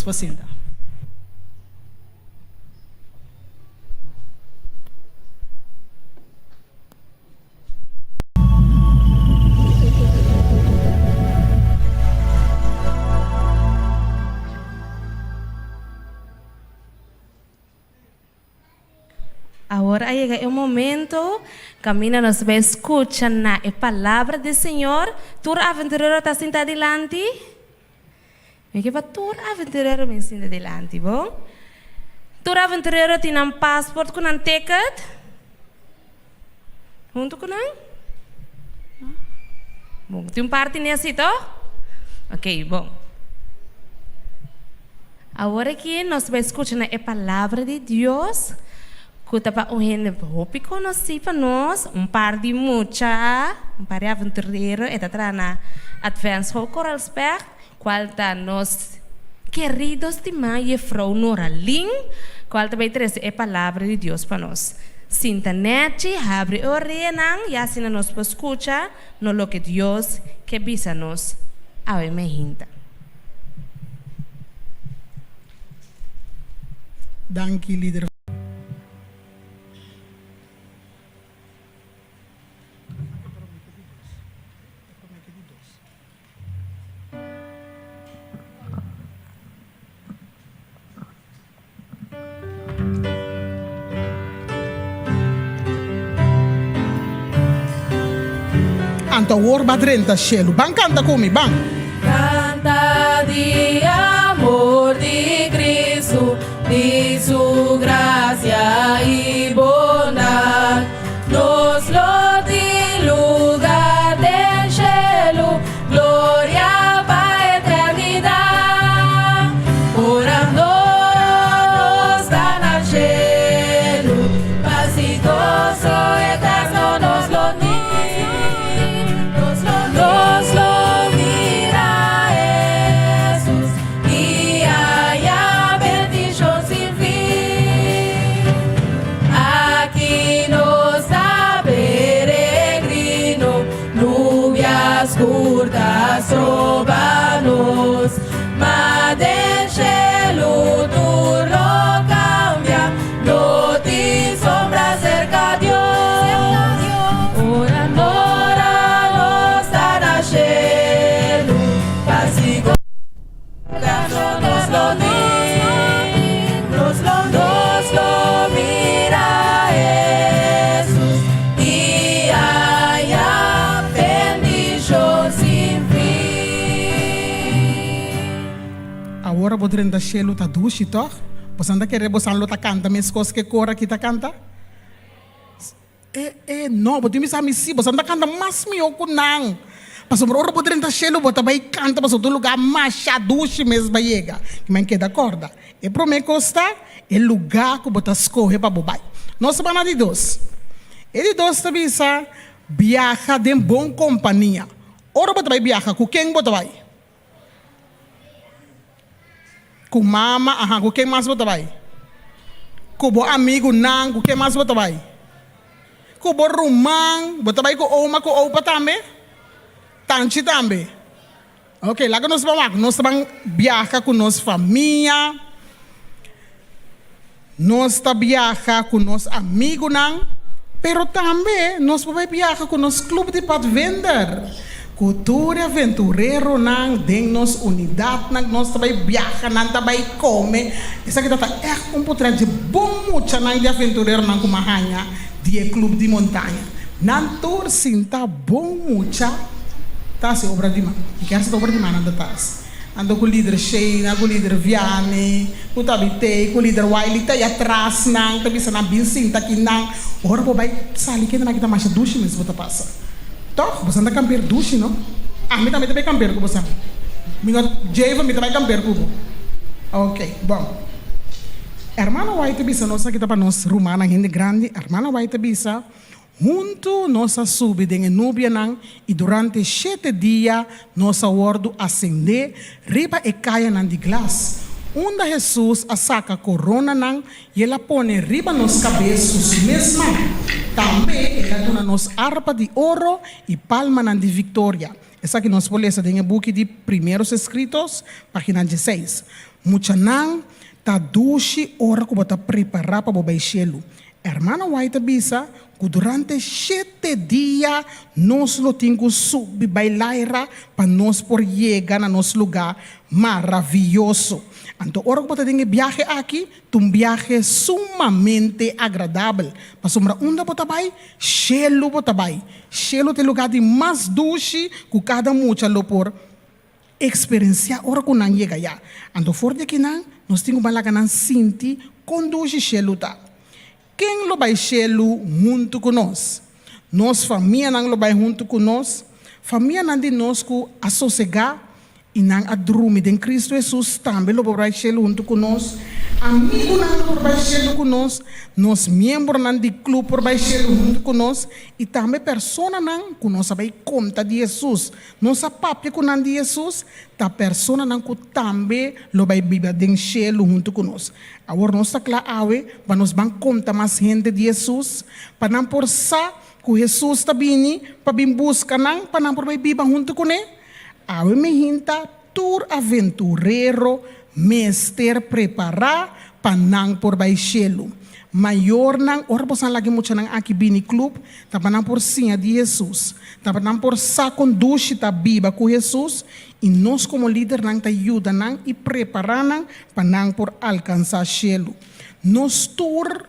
por sinta. Awor a yega e momento kaminda nos bai skucha na e palabra di Señor. Tur aventurero ta sinta dilanti? Mi ke pa tur aventurero bin sinta dilanti, bon? Tur aventurero tin nan paspoort ku nan ticket huntu ku nan? Bon, tin un parti nesi toh? Ok, bon. Awor aki nos bai skucha na e Palabra di Dios ku ta pa un hende hopi konosí pa nos, un par di mucha, un par di aventurero, e ta traha na Adventsschool Koralspecht, kual ta nos kerido stimá Jefrou Noralyn, kual ta bai trese e Palabra di Dios pa nos. Sinta nèchi, habri e oreanan, ya asina nos por skucha no loke Dios ke bisa nos awe mehinta. Danki lider. Anto awor ba drenta shelu. Ban kanta ku mi, ban. Kanta di amor di Cristo, di su gracia y bondad. Nos lo tin lugar den shelu, Gloria pa eternidad. Ora nos ta na shelu, pas i goso eterno nos lo tin. Nos lo mira Hesus i haya bendishon sin fin. Aki nos ta peregrino. Nubia skur ta stroba nos, ma den shelu tur lo kambia, no tin sombra serka Dios. Ora nos ta na shelu, pa sigur nos lo tin, nos lo mira Hesus i haya bendishon sin fin. Awor bo drenta shelu ta dushi tòg? Bosan ta kere bosan lo ta kanta meskos ke kor aki ta kanta? E, e, no, bo tin bisa mi si, boso ta kanta mas mihó ku nan. Pasobra ora bo drenta shelu, bo ta bai kanta pasobra tur lugá masha dushi mes bai yega. Ki men keda kòrda, e promé kos ta e lugá ku bo ta skohe pa bo bai. Nos ta bai na di dos. E di dos ta bisa, Biaha den bon kompania. Ora bo ta bai biaha, ku ken bo ta bai? Ku mama, aha, ku ken mas bo ta bai? Ku bo amigunan, ku ken mas bo ta bai? Ku bo ruman, bo ta bai ku oma ku opa tambe? Tanchi tambe? Ok, laga nos ban wak, nos ta ban biaha ku nos famia, nos ta biaha ku nos amigunan, pero tambe nos por bai biaha ku nos club di padvinder, ku tur e aventureronan den nos unidatnan, nos ta bai biaha, nan ta bai kome. Esaki ta ta ègt un potret dje bon muchanan di aventureronan ku m'a haña di e club di montaña. Nan tur sinta bon mucha ta hasi obra di man. Mi kier hasi ta obra di man nan ta ta hasi. Anto ku lider Sheina, ku lider Vianney, ku Tabitey, ku lider Wiley ta e atras nan, ta bisa nan bin sinta aki nan. Ora bo bai sali kende nan ki ta masha dushi mes bo ta pasa. Tòg, bosan ta kamper dushi no? Ami tambe ta bai kamper ku bosan. Mi no, Jeva, mi ta bai kamper ku bo. Ok, bon. Hermana White ta bisa nos aki ta pa nos rumannan hende grandi. Hermana White ta bisa. Huntu nos a subi den e nubianan i durante shete dia nos a wòrdu asendé riba e kayanan di glas, unda Hesus a saka koronanan i el a pone riba nos kabes ku su mes man. Tambe el a duna nos arpa di oro i palmanan di viktoria. Esaki nos por lesa den e buki di Primeros Escritos, página dieseis. Muchanan, ta dushi ora ku bo ta prepará pa bo bai shelu. Hermana White ta bisa ku durante shete dia nos lo tin ku subi bai laira pa nos por yega na nos lugá maravioso. Anto ora ku bo ta den e biahe aki, ta un biahe sumamente agradabel, pasobra unda bo ta bai? Shelu bo ta bai. Shelu ta e lugá di mas dushi ku kada mucha lo por Eksperensiá ora ku nan yega ya. Anto for di akinan nos tin ku ban laga nan sinti kon dushi shelu ta. Ken lo bai shelu huntu ku nos? Nos famianan lo bai huntu ku nos? Famianan di nos ku a sosegá i nan a drumi den Kristu Hesus tambe lo por bai shelu huntu ku nos? Amigunan lo por bai shelu ku nos? Nos miembronan di klub por bai shelu huntu ku nos? I tambe personanan ku nos a bai konta di Hesus Nos a papia ku nan di Hesus ta personanan ku tambe lo bai biba den shelu huntu ku nos. Awor nos ta kla awe pa nos ban konta mas hende di Hesus, pa nan por sa ku Hesus ta bini pa bin buska nan pa nan por bai biba huntu kuné. Awe mihinta tur aventurero mester prepará pa nan por bai shelu. Mayornan, ora boso a laga e muchanan aki bini club, ta pa nan por siña di Hesus, ta pa nan por sa kon dushi ta biba ku Hesus, i nos komo lidernan ta yuda nan i prepará nan pa nan por alkansá shelu. Nos tur,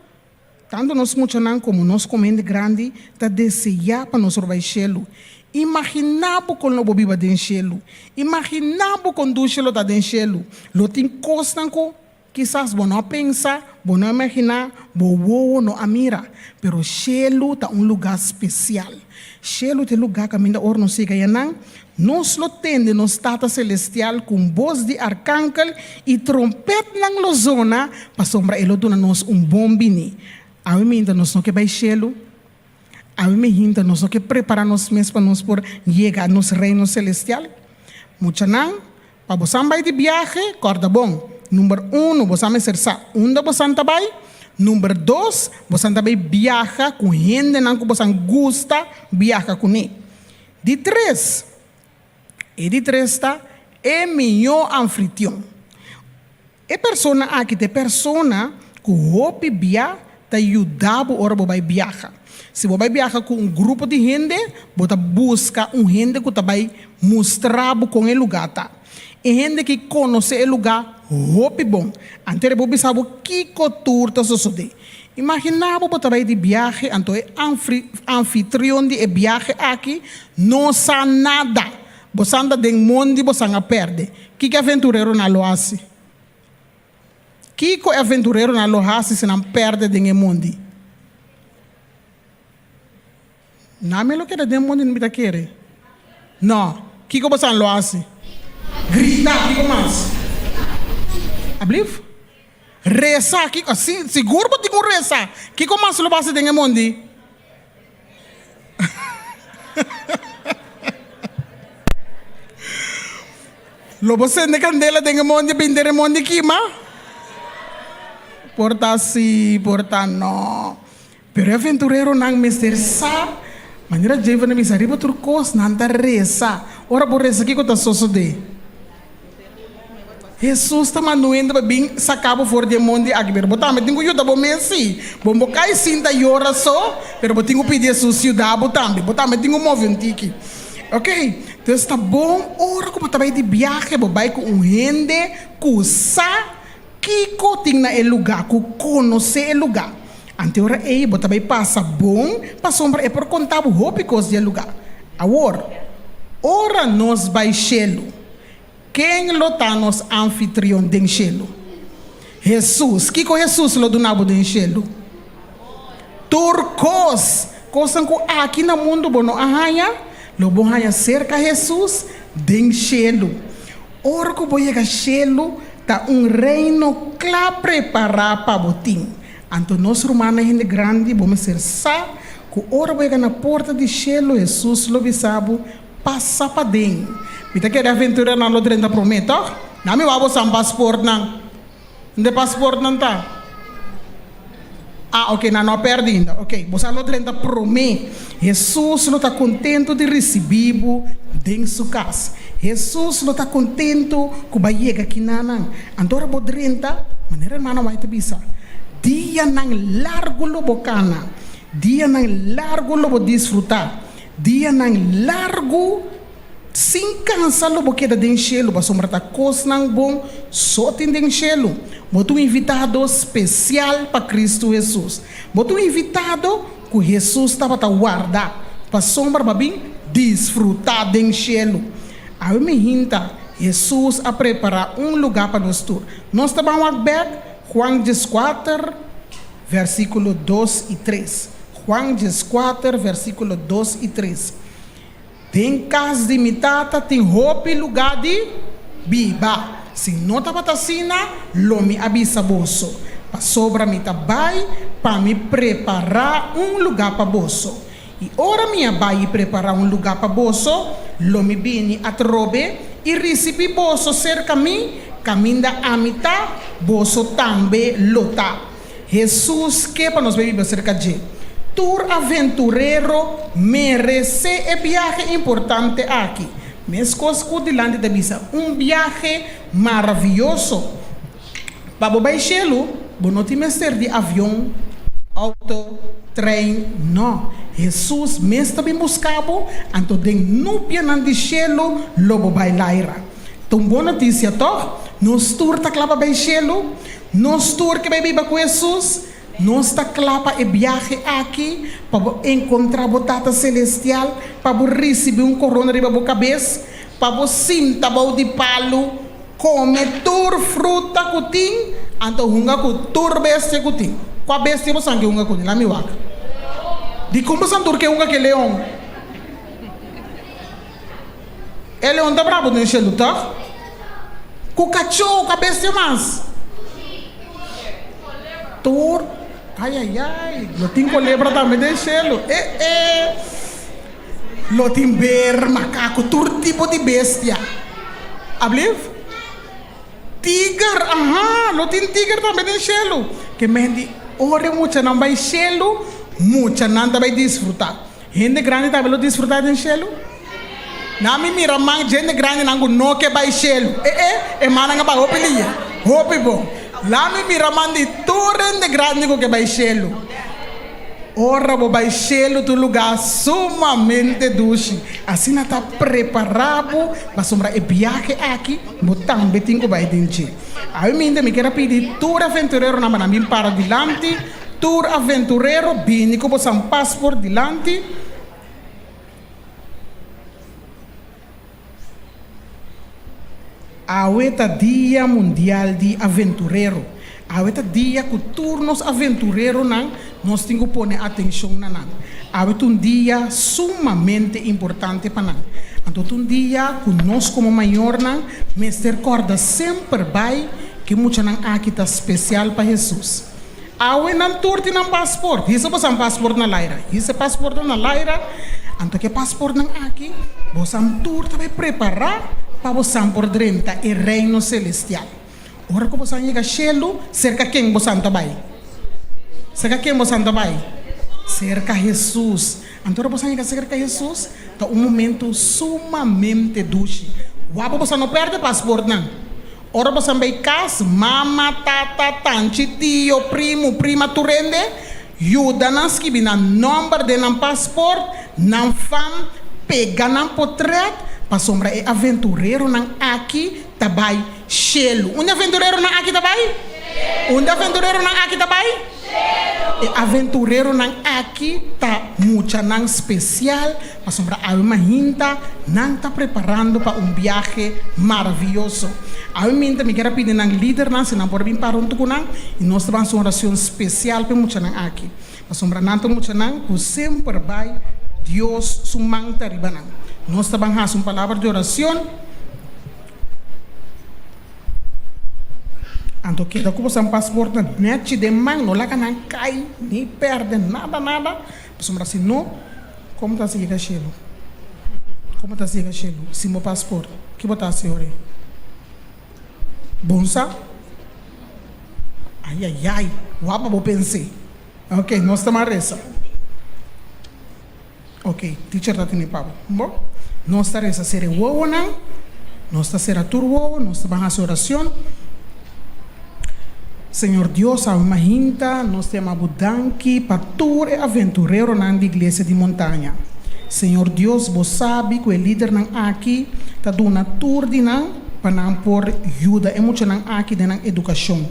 tantu nos muchanan komo nos komo hende grandi, ta deseá pa nos por bai shelu. Imaginá bo kon lo bo biba den shelu. Imaginá bo kon dushi lo ta den shelu. Lo tin kosnan ku Kisas bo no a pensa, bo no a imaginá, bo wowo no a mira, pero shelu ta un lugá spesial. Shelu ta e lugá kaminda ora nos yega yanan, nos lo tende nos Tata Selestial ku un bos di arkankel i trompetnan lo zona pasobra e lo duna nos un bon bini. Awe miinta nos no ke bai shelu. Awe miinta nos no ke prepará nos mes pa nos por yega nos Reino Selestial. Muchanan, Pa bosan bai di biahe, kòrda bon, number unu, bosan mester sa unda bosan ta bai, number dos, bosan ta bai biaha ku hendenan ku bosan gusta biaha kuné. Di tres, e di tres ta e mihó anfrition. E persona aki ta e persona ku hopi bia ta yuda bo ora bo bai biaha. Si bo bai biaha ku un grupo di hende, bo ta buska un hende ku ta bai mustra bo kon e lugá ta. E hende ki konosé e lugá hopi bon. Antes bo bisa bo kiko tur ta sosodé. Imaginá bo bo ta bai di biahe anto e anfitrion di e biahe aki no sa nada. Bosan ta den mondi bosan a perde. Kiko e aventureronan lo hasi? Kiko e aventureronan lo hasi si nan perde den e mondi? Nan me lo keda den mondi no mi ta kere. No. Kiko bosan lo hasi? Grita. Kiko mas? Ablief? Resa. Kiko? Si, sigur bo tin ku resa. Kiko mas lo bo hasi den e mondi? Lo bo sende kandela den e mondi bin den e mondi kima? Por ta si, por ta no. Pero e aventureronan mester sa, manera Javen a bisa, riba tur kos nan ta resa. Ora bo resa kiko ta sosodé? Hesus ta manda un hende pa bin saka bo for di e mondi aki, pero bo tambe tin ku yuda bo mes sí. Bo no kai sinta yora so, pero bo tin ku pidi Hesus yuda bo tambe. Bo tambe tin ku move un tiki. Ok, entonces ta bon ora ku bo ta bai di biahe, bo bai ku un hende ku sa kiko tin na e lugá, ku konosé e lugá. Ante ora ei bo ta bai pasa bon pasobra e por konta bo hopi kos di e lugá. Awor, ora nos bai shelu, Ken lo ta nos anfitrion den shelu? Hesus. Kiko Hesus lo duna bo den shelu? Tur kos! Kosnan ku aki na mundu bo no a haña, lo bo haña serka Hesus den shelu. Ora ku bo yega shelu, ta un reino kla prepará pa bo tin. Anto nos rumannan hende grandi, bo mester sa ku ora bo yega na porta di shelu, Hesus lo bisa bo, Pasa paden. Mi ta kere aventura nan lo drenta prome, toch? Na mi wou bosan paspoortnan. Unda e paspoortnan ta? Ah, ok, nan no a perde ainda. Ok, bosan lo drenta prome. Hesus lo ta contento di ricibi bo den su cas. Hesus lo ta kontentu ku bo a yega kinanan. Anto ora bo drenta, manera hermana White ta bisa, dianan largu lo bo kana, dianan largu lo bo disfrutá, dianan largu sin kansa lo bo keda den shelu, pasobra ta kosnan bon so tin den shelu. Bo ta un invitado spesial pa Kristu Hesus. Bo ta un invitado ku Hesus tabata warda pasobra bo a bin disfrutá den shelu. Awe mi hinta, Hesus a prepará un lugá pa nos tur. Nos ta ban wak bèk Juan dieskuater, versíkulo dos i tres. Juan dieskuater, versíkulo dos i tres. Den kas di mi Tata tin hopi lugá di biba. Si no tabata asina, lo mi a bisa boso, pasobra mi ta bai pa mi prepará un lugá pa boso. I ora mi a bai i prepará un lugá pa boso, lo mi bini atrobe i risibí boso serka mi, kaminda ami ta, boso tambe lo ta. Hesus ke pa nos bai biba serka dje. Tur aventurero meresé e biahe importante aki. Meskos ku dilanti ta bisa, un biahe maravioso. Pa bo bai shelu, bo no tin mester di avion, outo, trein, no. Hesus mes ta bin buska bo, anto den nubianan di shelu lo bo bai laira. Ta un bon notisia, tòg? Nos tur ta kla pa bai shelu? Nos tur ke bai biba ku Hesus? Nos ta kla pa e biahe aki, pa bo enkontrá bo Tata Selestial, pa bo risibí un korona riba bo kabes, pa bo sinta bou di palu, Come tur fruta cu tin, anto hunga cu tur bestia cu tin. Cua bestia bo san ke hunga cune? Lami wak. Dicon bo san tur ke hunga ke leon? E leon ta brabo den shelu, toch? Cu cacho, cua bestia mas? Tur, ay ay ay, lo tin colebra tambe den shelu. Eh eh. Lo tin ber, makaku, tur tipo di bestia. Ablief? Tiger, aha, lo tin tiger tambe den shelu. Ke men di ora e muchanan bai shelu, muchanan ta bai disfrutá. Hende grandi tambe lo disfrutá den shelu? Na mi mira man djende grandinan ku no ke bai shelu. E e, e mannan a bai hopi lia. Hopi bon. La mi mira man di tur hende grandi ku ke bai shelu. Ora bo bai shelu ta un lugá sumamente dushi. Asina ta prepará bo pasobra e biahe aki bo tambe tin ku bai den dje. Awe minta mi kier a pidi tur aventureronan pa nan bin para dilanti. Tur aventurero bini ku bo san pasport dilanti. Awe ta Dia Mundial di Aventurero. Awe ta dia ku tur nos aventureronan nos tin ku pone atenshon na nan. Awe ta un dia sumamente importante pa nan. Anto ta un dia ku nos komo mayornan mester kòrda semper bai ku e muchanan aki ta spesial pa Hesus. Awe nan tur tin nan pasport. Hisa bosan pasport na laira. Hisa e pasportnan na laira. Anto ke pasportnan aki, bosan tur ta bai prepará pa bosan por drenta e Reino Selestial. Ora ku bosan yega shelu, serka ken bosan ta bai? Serka ken bosan ta bai? Serka Hesus. Anto ora bosan yega serka Hesus, ta un momento sumamente dushi. Wak pa bosan no pèrdè pasportnan. Ora bosan bay cas, mama, tata, tanchi, tio, primu, prima tur hende, yuda nan skibi nan nomber den nan paspoort, nan fam, pega nan potret, pasobra e aventureronan aki ta bay shelu. Unda e aventureronan aki ta bay? Unda e aventureronan aki ta bay? E aventureronan aki ta muchanan special Pasobra awe mainta nan ta preparando pa un biahe maravioso. Awe minta mi kier a pidi nan lidernan si nan por a bin para huntu ku nan i nos ta ban hasi un oracion special pa e muchanan aki. Pasobra nan ta muchanan ku semper bai Dios su man ta riba nan. Nos ta ban hasi un palabra di oracion. Anto keda ku boso paspoort nan nechi den man, no laga nan kai ni perde nada nada, pasobra si no. Como ta hasi yega shelu? Como ta hasi yega shelu sin bo pasport? Ki bo ta hasi ora ei? Bon sa? Ayayay, wak pa bo pens'é. Ok, nos ta mas resa. Ok, teacher ta tene pa bo. Bon, nos ta resa sere wowonan. Nos ta sera tur wowo, nos ta ban hasi oracion. Señor Dios, awe mahinta nos ta yama Bo danki pa tur e aventureronan di Iglesia di Montaña. Señor Dios, Bo sabi cu e lidernan aki ta duna tur di nan pa nan por yuda e muchanan aki den nan educacion.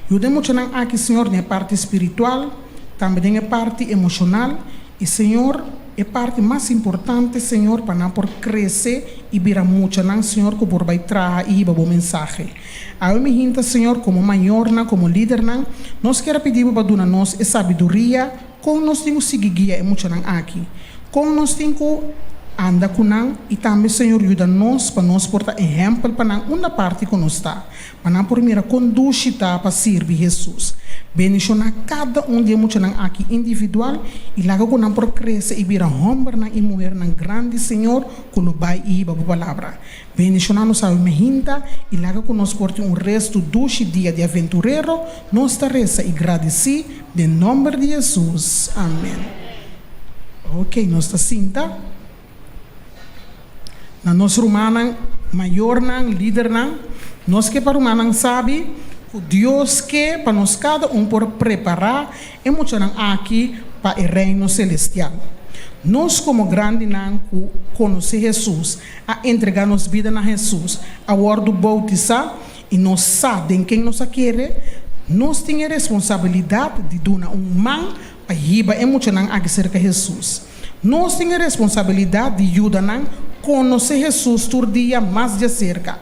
Yuda e muchanan aki, Señor, den e parti spiritual, tambe den e parti emocional, y Señor, E parti mas importante, Señor, pa nan por crece y bira muchanan, Señor, cu por bay traha y hiba Bo mensahe. Awe mi hinta, Señor, como mayornan, como lidernan, nos kier a pidi Bo pa duna nos e sabiduria con nos tin cu sigui guia e muchanan aki, con nos tin cu anda cu nan y tambe, Señor, yuda nos pa nos por ta ehempel pa nan unda parti cu nos ta. Pa nan por mira kon dushi ta pa sirbi Hesus. Bendishoná kada un di e muchanan aki individual i laga ku nan por krese i bira hòmbernan i muhernan grandi, Señor, ku lo bai i hiba Bo palabra. Bendishoná nos awe mehinta i laga ku nos por tin un restu dushi dia di aventurero. Nos ta resa i gradisí den nòmber di Hesus. Amèn. Oke, nos ta sinta. Na nos rumannan, mayornan, lidernan, nos ke pa rumannan sabi ku Dios ke pa nos kada un por prepará e muchanan aki pa e Reino Selestial. Nos komo grandinan ku konosé Hesus, a entregá nos bida na Hesus, a wòrdu boutisá i nos sa den ken nos a kere, nos tin e responsabilidat di duna un man pa hiba e muchanan aki serka Hesus. Nos tin e responsabilidat di yuda nan konosé Hesus tur dia mas djaserka.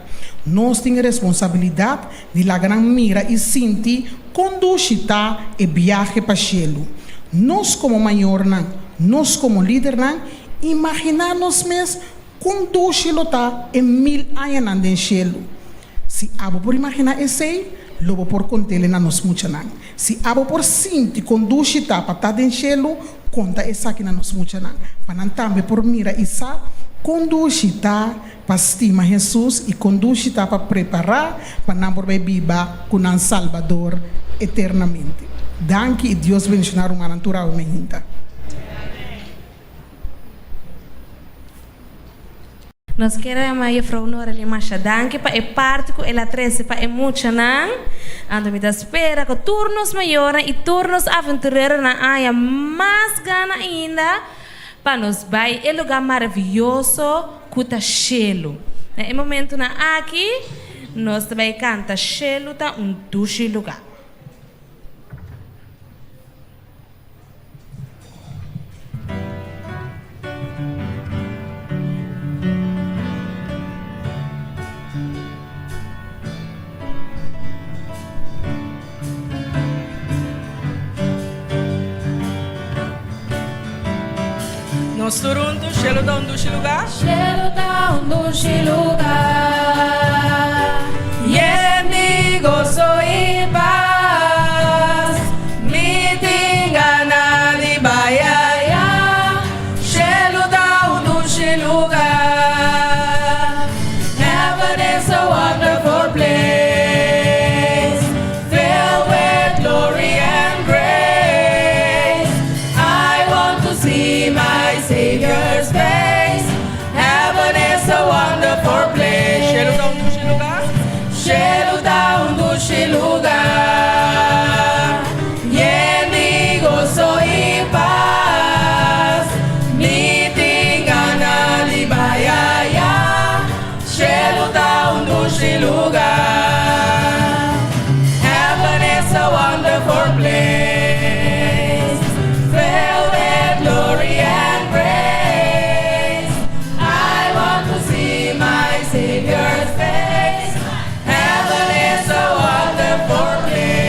Nos tin e responsabilidat di laga nan mira i sinti kon dushi ta e biahe pa shelu. Nos komo mayornan, nos komo lidernan, imaginá nos mes kon dushi lo ta e mil añanan den shelu. Si abo por imaginá esei, lo bo por kont'el na nos muchanan. Si abo por sinti kon dushi ta pa ta den shelu, konta esaki na nos muchanan, pa nan tambe por mira i sa kon dushi ta pa stima Hesus i kon dushi ta pa prepará pa nan por bai biba ku nan Salbador eternamente. Danki i Dios bendishoná rumannan tur awe mehinta. Nos kier a yama Juffrouw Noraly masha danki pa e parti ku el a trese pa e muchanan. Anto mi ta spera ku tur nos mayornan i tur nos aventureronan a haña mas gana ainda pa nos bai e lugá maravioso ku ta shelu. Na e momentunan aki nos ta bai kanta Shelu ta un dushi lugá. Nos tur huntu, Shelu ta un dushi lugá. Shelu ta un dushi lugá. Yen di goso i pas. Mi tin gana di bai aya. Shelu ta un dushi lugá. Heaven is a wonderful place. Filled with glory and grace. I want to see my Savior's face. Heaven is a wonderful place. Shelu ta un dushi lugá. Shelu ta un dushi lugá. Yen di goso i pas. Mi tin gana di bai aya. Shelu ta un dushi lugá. Heaven is a wonderful place. Filled with glory and grace. I want to see my Savior's face. Heaven is a wonderful place.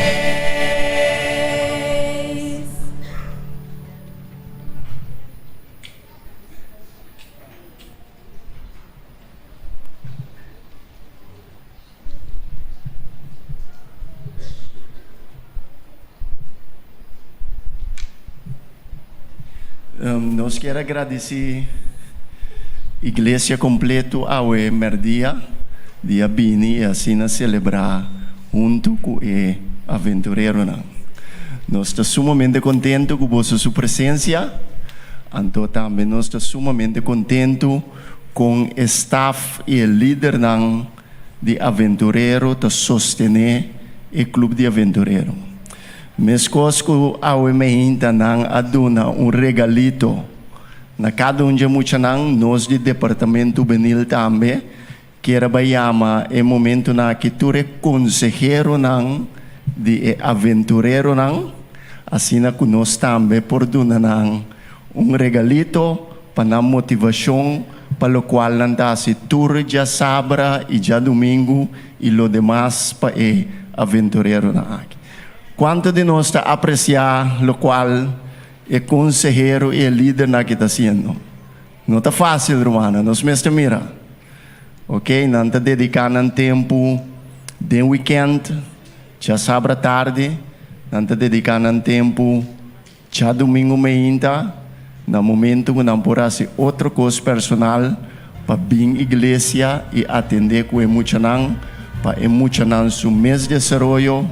Nos kier a gradisí iglesia kompleto awe mèrdia di a bini i asina selebrá huntu ku e aventureronan. Nos ta sumamente kontentu ku boso su presensia, anto tambe nos ta sumamente kontentu. Kon e staf i e lidernan di Aventurero ta sostené e Club di Aventurero. Meskos ku awe meinta nan a duna un regalito na kada un dje muchanan, nos di Departamento Hubenil tambe kier a bai yama e momentunan aki tur e konseheronan di e aventureronan, asina ku nos tambe por duna nan un regalito pa nan motivashon pa lokual nan ta hasi tur djasabra i djadumingu i lo demas pa e aventureronan aki. Kuantu di nos ta apresiá lokual e konsehero i e lidernan aki ta hasiendo? No ta fásil, rumannan, nos mester mira. Oke, nan ta dediká nan tempu den wikènt, djasabra tardi, nan ta dediká nan tempu Djadumingu meinta, na momento ku nan por hasi otro kos personal pa bin iglesia i atendé ku e muchanan, pa e muchanan su mes desaroyo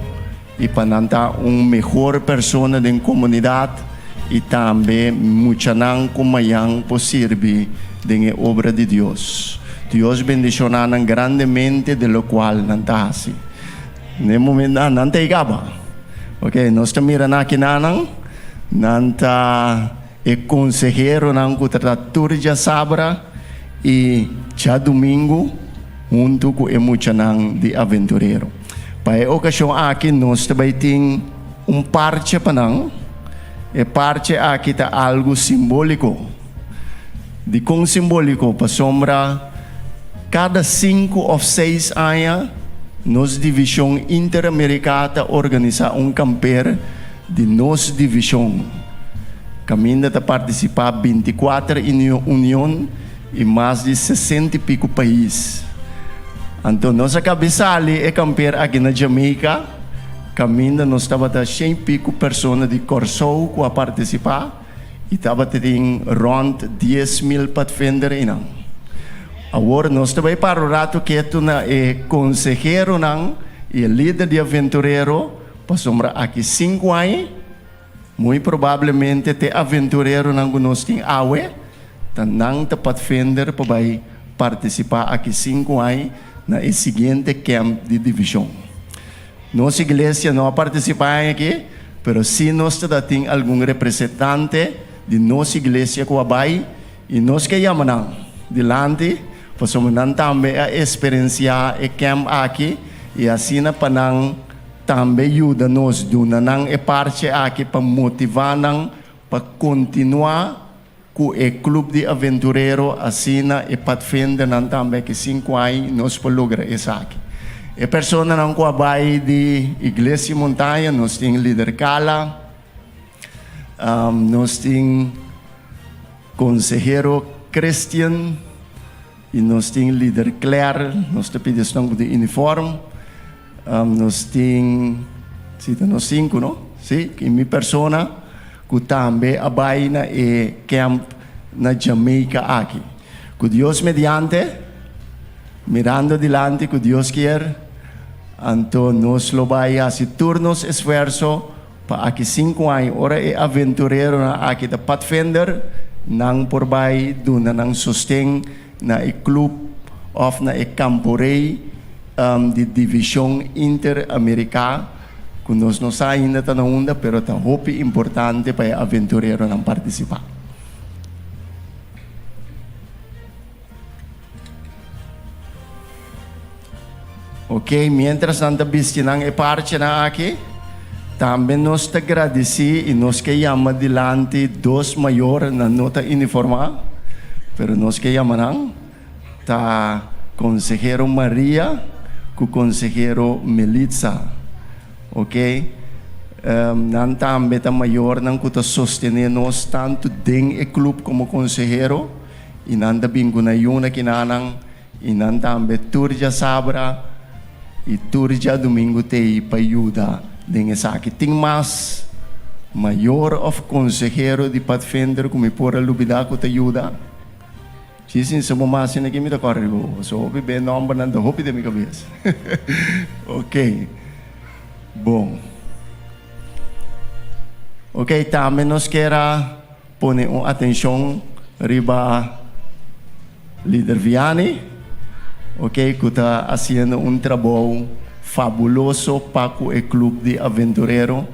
i pa nan ta un mehor persona den komunidat i tambe muchanan ku mayan por sirbi den e obra di Dios. Dios bendishoná nan grandemente den lokual nan ta hasi. Den momento nan, nan ta e kaba. Ok, nos ta mira nan akinanan, nan ta e konseheronan ku ta ta tur djasabra i djadumingu huntu ku e muchanan di Aventurero. Pa e okashon aki nos ta bai tin un parche pa nan. E parche aki ta algu simboliko. Dikon simboliko? Pasobra kada sinku òf seis aña nos Divishon Interamerika ta organisá un kamper di nos divishon, kaminda ta partisipá bintikuater union i mas di sesenta i piku pais. Anto nos a kabe sali e kamper aki na Jamaica, kaminda nos tabata shen i piku persona di Kòrsou ku a partisipá. I tabata tin rond 10,000 padvinder einan. Awor nos ta bai para un ratu ketu na e konseheronan i e lider di aventurero, pasobra aki sinku aña, muy probablemente te aventureronan ku nos tin awe, ta nan ta padvinder pa bai partisipá aki sinku aña na e siguiente kèmp di divishon. Nos iglesia no a partisipá aña aki, pero sí nos ta tin algun representante di nos iglesia ku a bai i nos ke yama nan dilanti pasobra nan tambe a eksperensiá e kèmp aki i asina pa nan tambe yuda nos duna nan e parche aki pa motivá nan pa kontinuá ku e club di aventurero asina e padvindernan tambe aki sinku aña nos por logra esaki. E personanan ku a bai di Iglesia Montaña nos tin lider Cala, nos tin konsehero Christian i nos tin lider Claire, nos ta pidi esnan ku tin uniform, nos tin, si ta nos sinku no? Si, i mi persona. Ku tambe a bai na e camp na Jamaica aki. Ku Dios mediante, mirando dilanti ku Dios kier, anto nos lo bai hasi tur nos esfuerso pa aki sinku aña ora e aventureronan aki ta padvinder, nan por bai duna nan sosten na e club of na e camporee di Divishon Interamerika. Ku nos no sa ainda ta na unda, pero ta hopi importante pa e aventureronan partisipá. Ok, mientras nan ta bisti nan e parchenan aki, tambe nos ta gradisí i nos ke yama dilanti dos mayor, nan no ta uniformá, pero nos ke yama nan. Ta konsehero Maria ku konsehero Melitza. Ok. Nan tambe ta mayornan ku ta sostené nos tantu den e klup komo konsehero i nan ta bin ku nan yuna kinanan i nan tambe tur djasabra i tur djadumingu t'ei pa yuda den esaki. Tin mas mayor òf konsehero di Padvinder ku mi por a lubidá ku ta yuda? Si sin sa bo mas asina aki mi ta kòrda riba bo. So hopi be nòmbernan ta hopi den mi kabes. Ok. Bon. Ok, tambe nos kier a pone un atenshon riba. Lider Vianney, ok, ku ta hasiendo un trabou fabuloso pa ku e club di aventurero.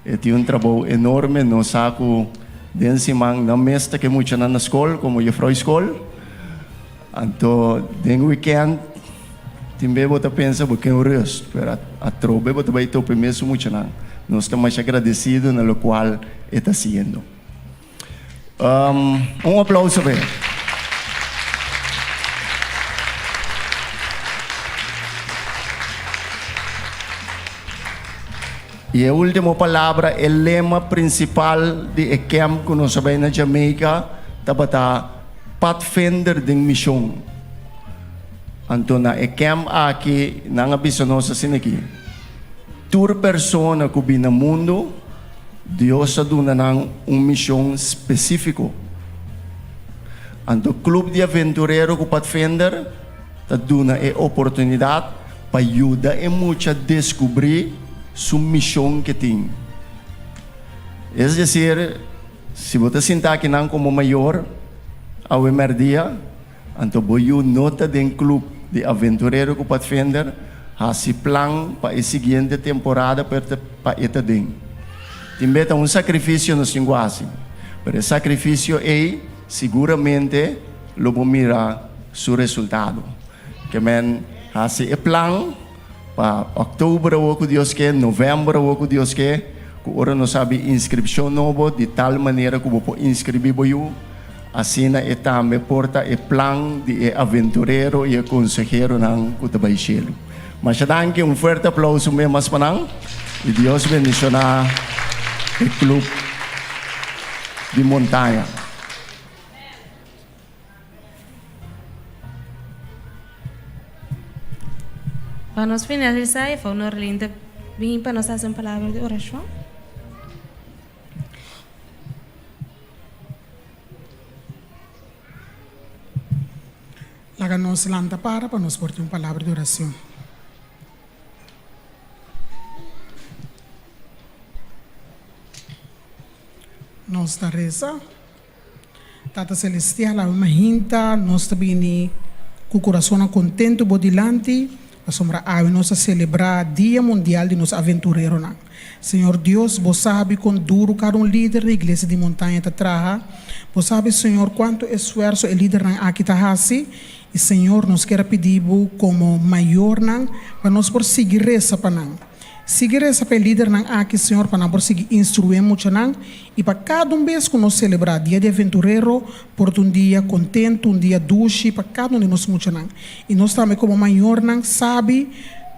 E tin un trabou enorme, nos sa ku den siman nan mes ta ke muchanan na skol komo jefrou skol. Anto den weekend tin be bo ta pensa bo ken rust, pero atrobe bo ta bai topa e mesun muchanan. Nos ta masha agradesido na lokual e ta hasiendo. Un aplauso p'e. I e último palabra, e lema prinsipal di e camp ku nos a bai na Jamaica tabata Padvinder den mishon. Anto na e camp aki nan a bisa nos asina aki, Tur persona ku bin na mundu, Dios a duna nan un mishon spesífiko. Anto Club di Aventurero ku Padvinder ta duna e oportunidat pa yuda e mucha deskubrí su mishon ke tin. Es desir, si bo ta sinta akinan komo mayor awe mèrdia, Anto bo yu no ta den club di aventurero cu Padvinder, haci plan pa e siguiente temporada pa e ta den. Tin be ta un sacrificio nos tin cu haci, pero e sacrificio ey siguramente lo bo mira su resultado. Ke men haci e plan pa october awo cu Dios ke, november awo cu Dios ke, cu ora nos habi inscripcion nobo di tal manera cu bo por inscribi bo yu. Asina e tambe por ta e plan di e aventurero i e konseheronan ku ta bai shelu. Masha danki, un fuerte aplauso un bes mas pa nan i Dios bendishoná e club di montaña. Pa nos finalisá, e fa Norlin ta bin pa nos hasi un palabra di orashon. Laga nos lanta para pa nos por tin un palabra di oracion. Nos ta reza. Tata Celestial, awe mahinta nos ta bini ku kurasonnan kontentu bo dilanti, pasobra awe nos ta selebrá Dia Mundial di nos Aventureronan. Señor Dios, bo sabi kon duru kada un lider di Iglesia di Montaña ta traha. Bo sabi, Señor, kuantu esfuerso e lidernan aki ta hasi. I, Señor, nos kier a pidi bo komo mayornan pa nos por sigui resa pa nan. Sigui resa pa e lidernan aki, Señor, pa nan por sigui instrué muchanan i pa kada un bes ku nos selebrá Dia di Aventurero por ta un dia kontentu, un dia dushi pa kada un di nos muchanan. I nos tambe komo mayornan sabi,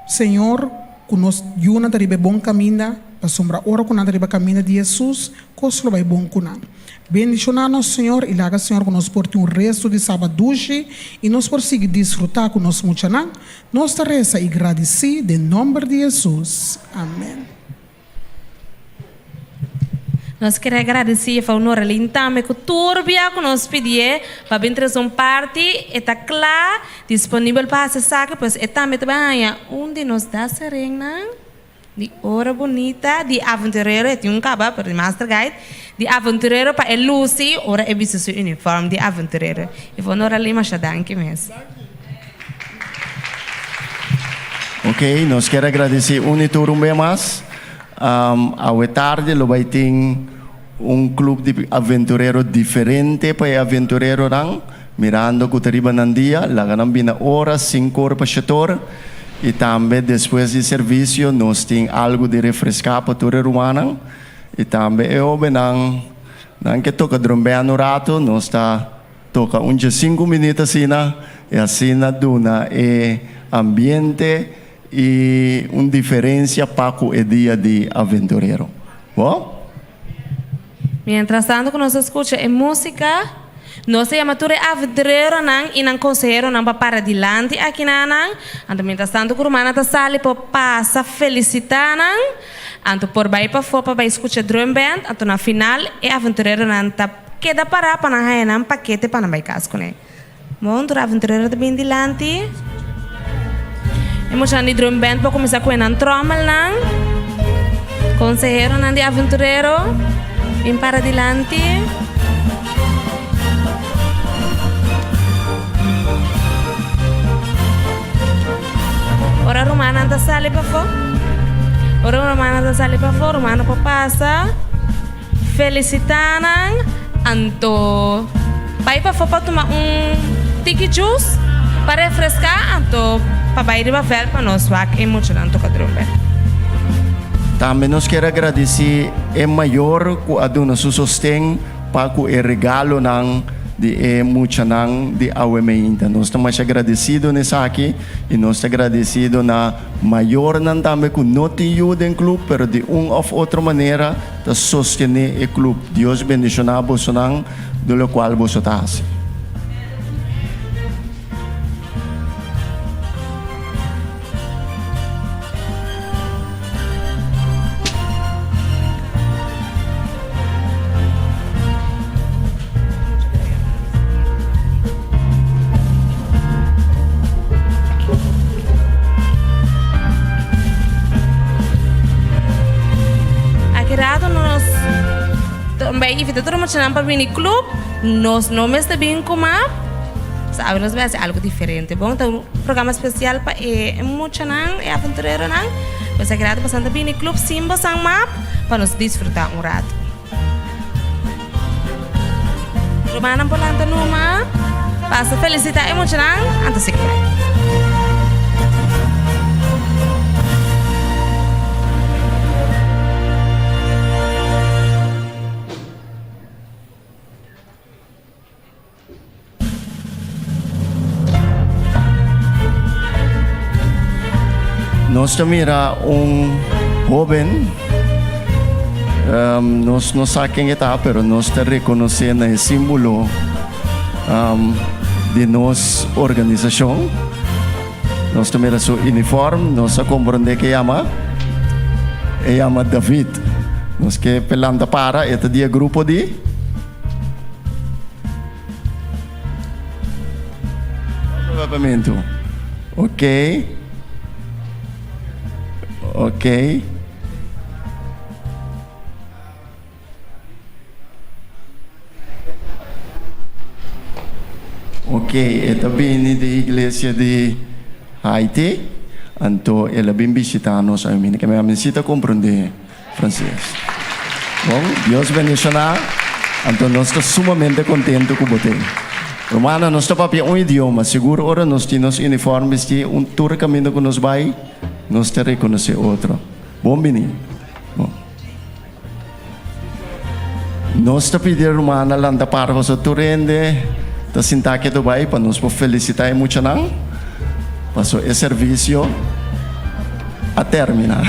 Señor, ku nos yunan ta riba e bon kaminda, pasobra ora ku nan ta riba kaminda di Hesus, kos lo bai bon ku nan. Bendishoná nos, Señor, i laga, Señor, ku nos por tin un restu di Sabat dushi i nos por sigui disfrutá ku nos muchanan. Nos ta resa i gradisí den nòmber di Hesus. Amèn. Nos kere agradesí Jefou Norelin tambe ku tur bia ku nos pidié pa bin trese un parti, e ta kla, disponibel pa hasi esaki, pues e tambe ta bai haña un di nos daserennan di ora bunita di aventurero, e tin un kaba, pero di master guide, di aventurero pa e lusi ora e bisti su uniform di aventurero. Jefou Norelin masha danki mes. Ok, nos kier agradeci un y tur un bes mas. Awe tarde lo bay tin un club di aventurero diferente pa e aventureronan, mirando cu ta riba nan dia, laga nan bina ora sincor pa shetor y tambe despues di servicio nos tin algo di refresca pa tur e rumannan y tambe e hobennan, nan ke toca drumben un rato, nos ta. Toca un djesinku minuut asina y asina duna e ambiente y un diferencia pa cu e dia di aventurero. Bo? Mientras tanto cu nos ta scucha e musica, nos ta yama tur e aventureronan y nan conseheronan pa para dilanti aki na nan. Anto mientras tanto cu rumannan ta sali por pasa felicita nan, anto por bay pafo pa bay scucha drum band, anto na final e aventureronan ta. Keda pará pa nan haña nan pakete pa nan bai kas kuné. Bon, tur aventurero ta bin dilanti. E muchanan di drum band por kuminsá kue nan tròmelnan. Konseheronan di aventurero bin para dilanti. Ora rumannan ta sali pafó, ora rumannan ta sali pafó, rumannan por pasa felisitá nan, anto bai pafó pa tuma un tiki juice pa refreská, anto pa bai riba vèlt pa nos wak e muchanan toka drùmbèt. Tambe nos kier a gradisí e mayor ku a duna su sosten pa ku e regalonan di e muchanan di awe meinta. Nos ta masha gradesido na esaki i nos ta gradesido na mayornan tambe ku no tin yu den club pero di un of otro manera ta sostene e club. Dios bendiciona bosonan den locual boso ta haci. Aki rato nos ta bai invita tur muchanan pa bini club. Nos no mester bin cu map. Sabi nos bai haci algo diferente. Bon, ta un programa special pa e muchanan, e aventureronan. Pues aki rato bosan ta bini club sin bosan map pa nos disfruta un rato. Rumannan por lanta numa, pasa felicita e muchanan, anto sigui bai. Nos ta mira un hoben, um, nos no sa ken e ta, pero nos ta rekonosé na e símbolo um, di nos organisashon. Nos ta mira su uniform, nos a komprondé ke yama, e yama David. Nos ke pelanta para, e ta di e grupo di. Papiamento. Ok. Ok. Ok, e ta bini di iglesia di Haiti, anto el a bin bishita nos awe. Ke mi a comprende. Frances. Bon, Dios bendiciona. Anto nos ta sumamente contento cu bo tin. Rumannan, nos ta papia un idioma. Sigur ora nos tin nos uniform bisti, un tur caminda cu nos bay, nos ta reconoce otro. Bon bini. Bon. Nos ta pidi e rumannan lanta para pasobra tur hende ta sinta ketu bay pa nos por felicita e muchanan. Paso e servicio a termina.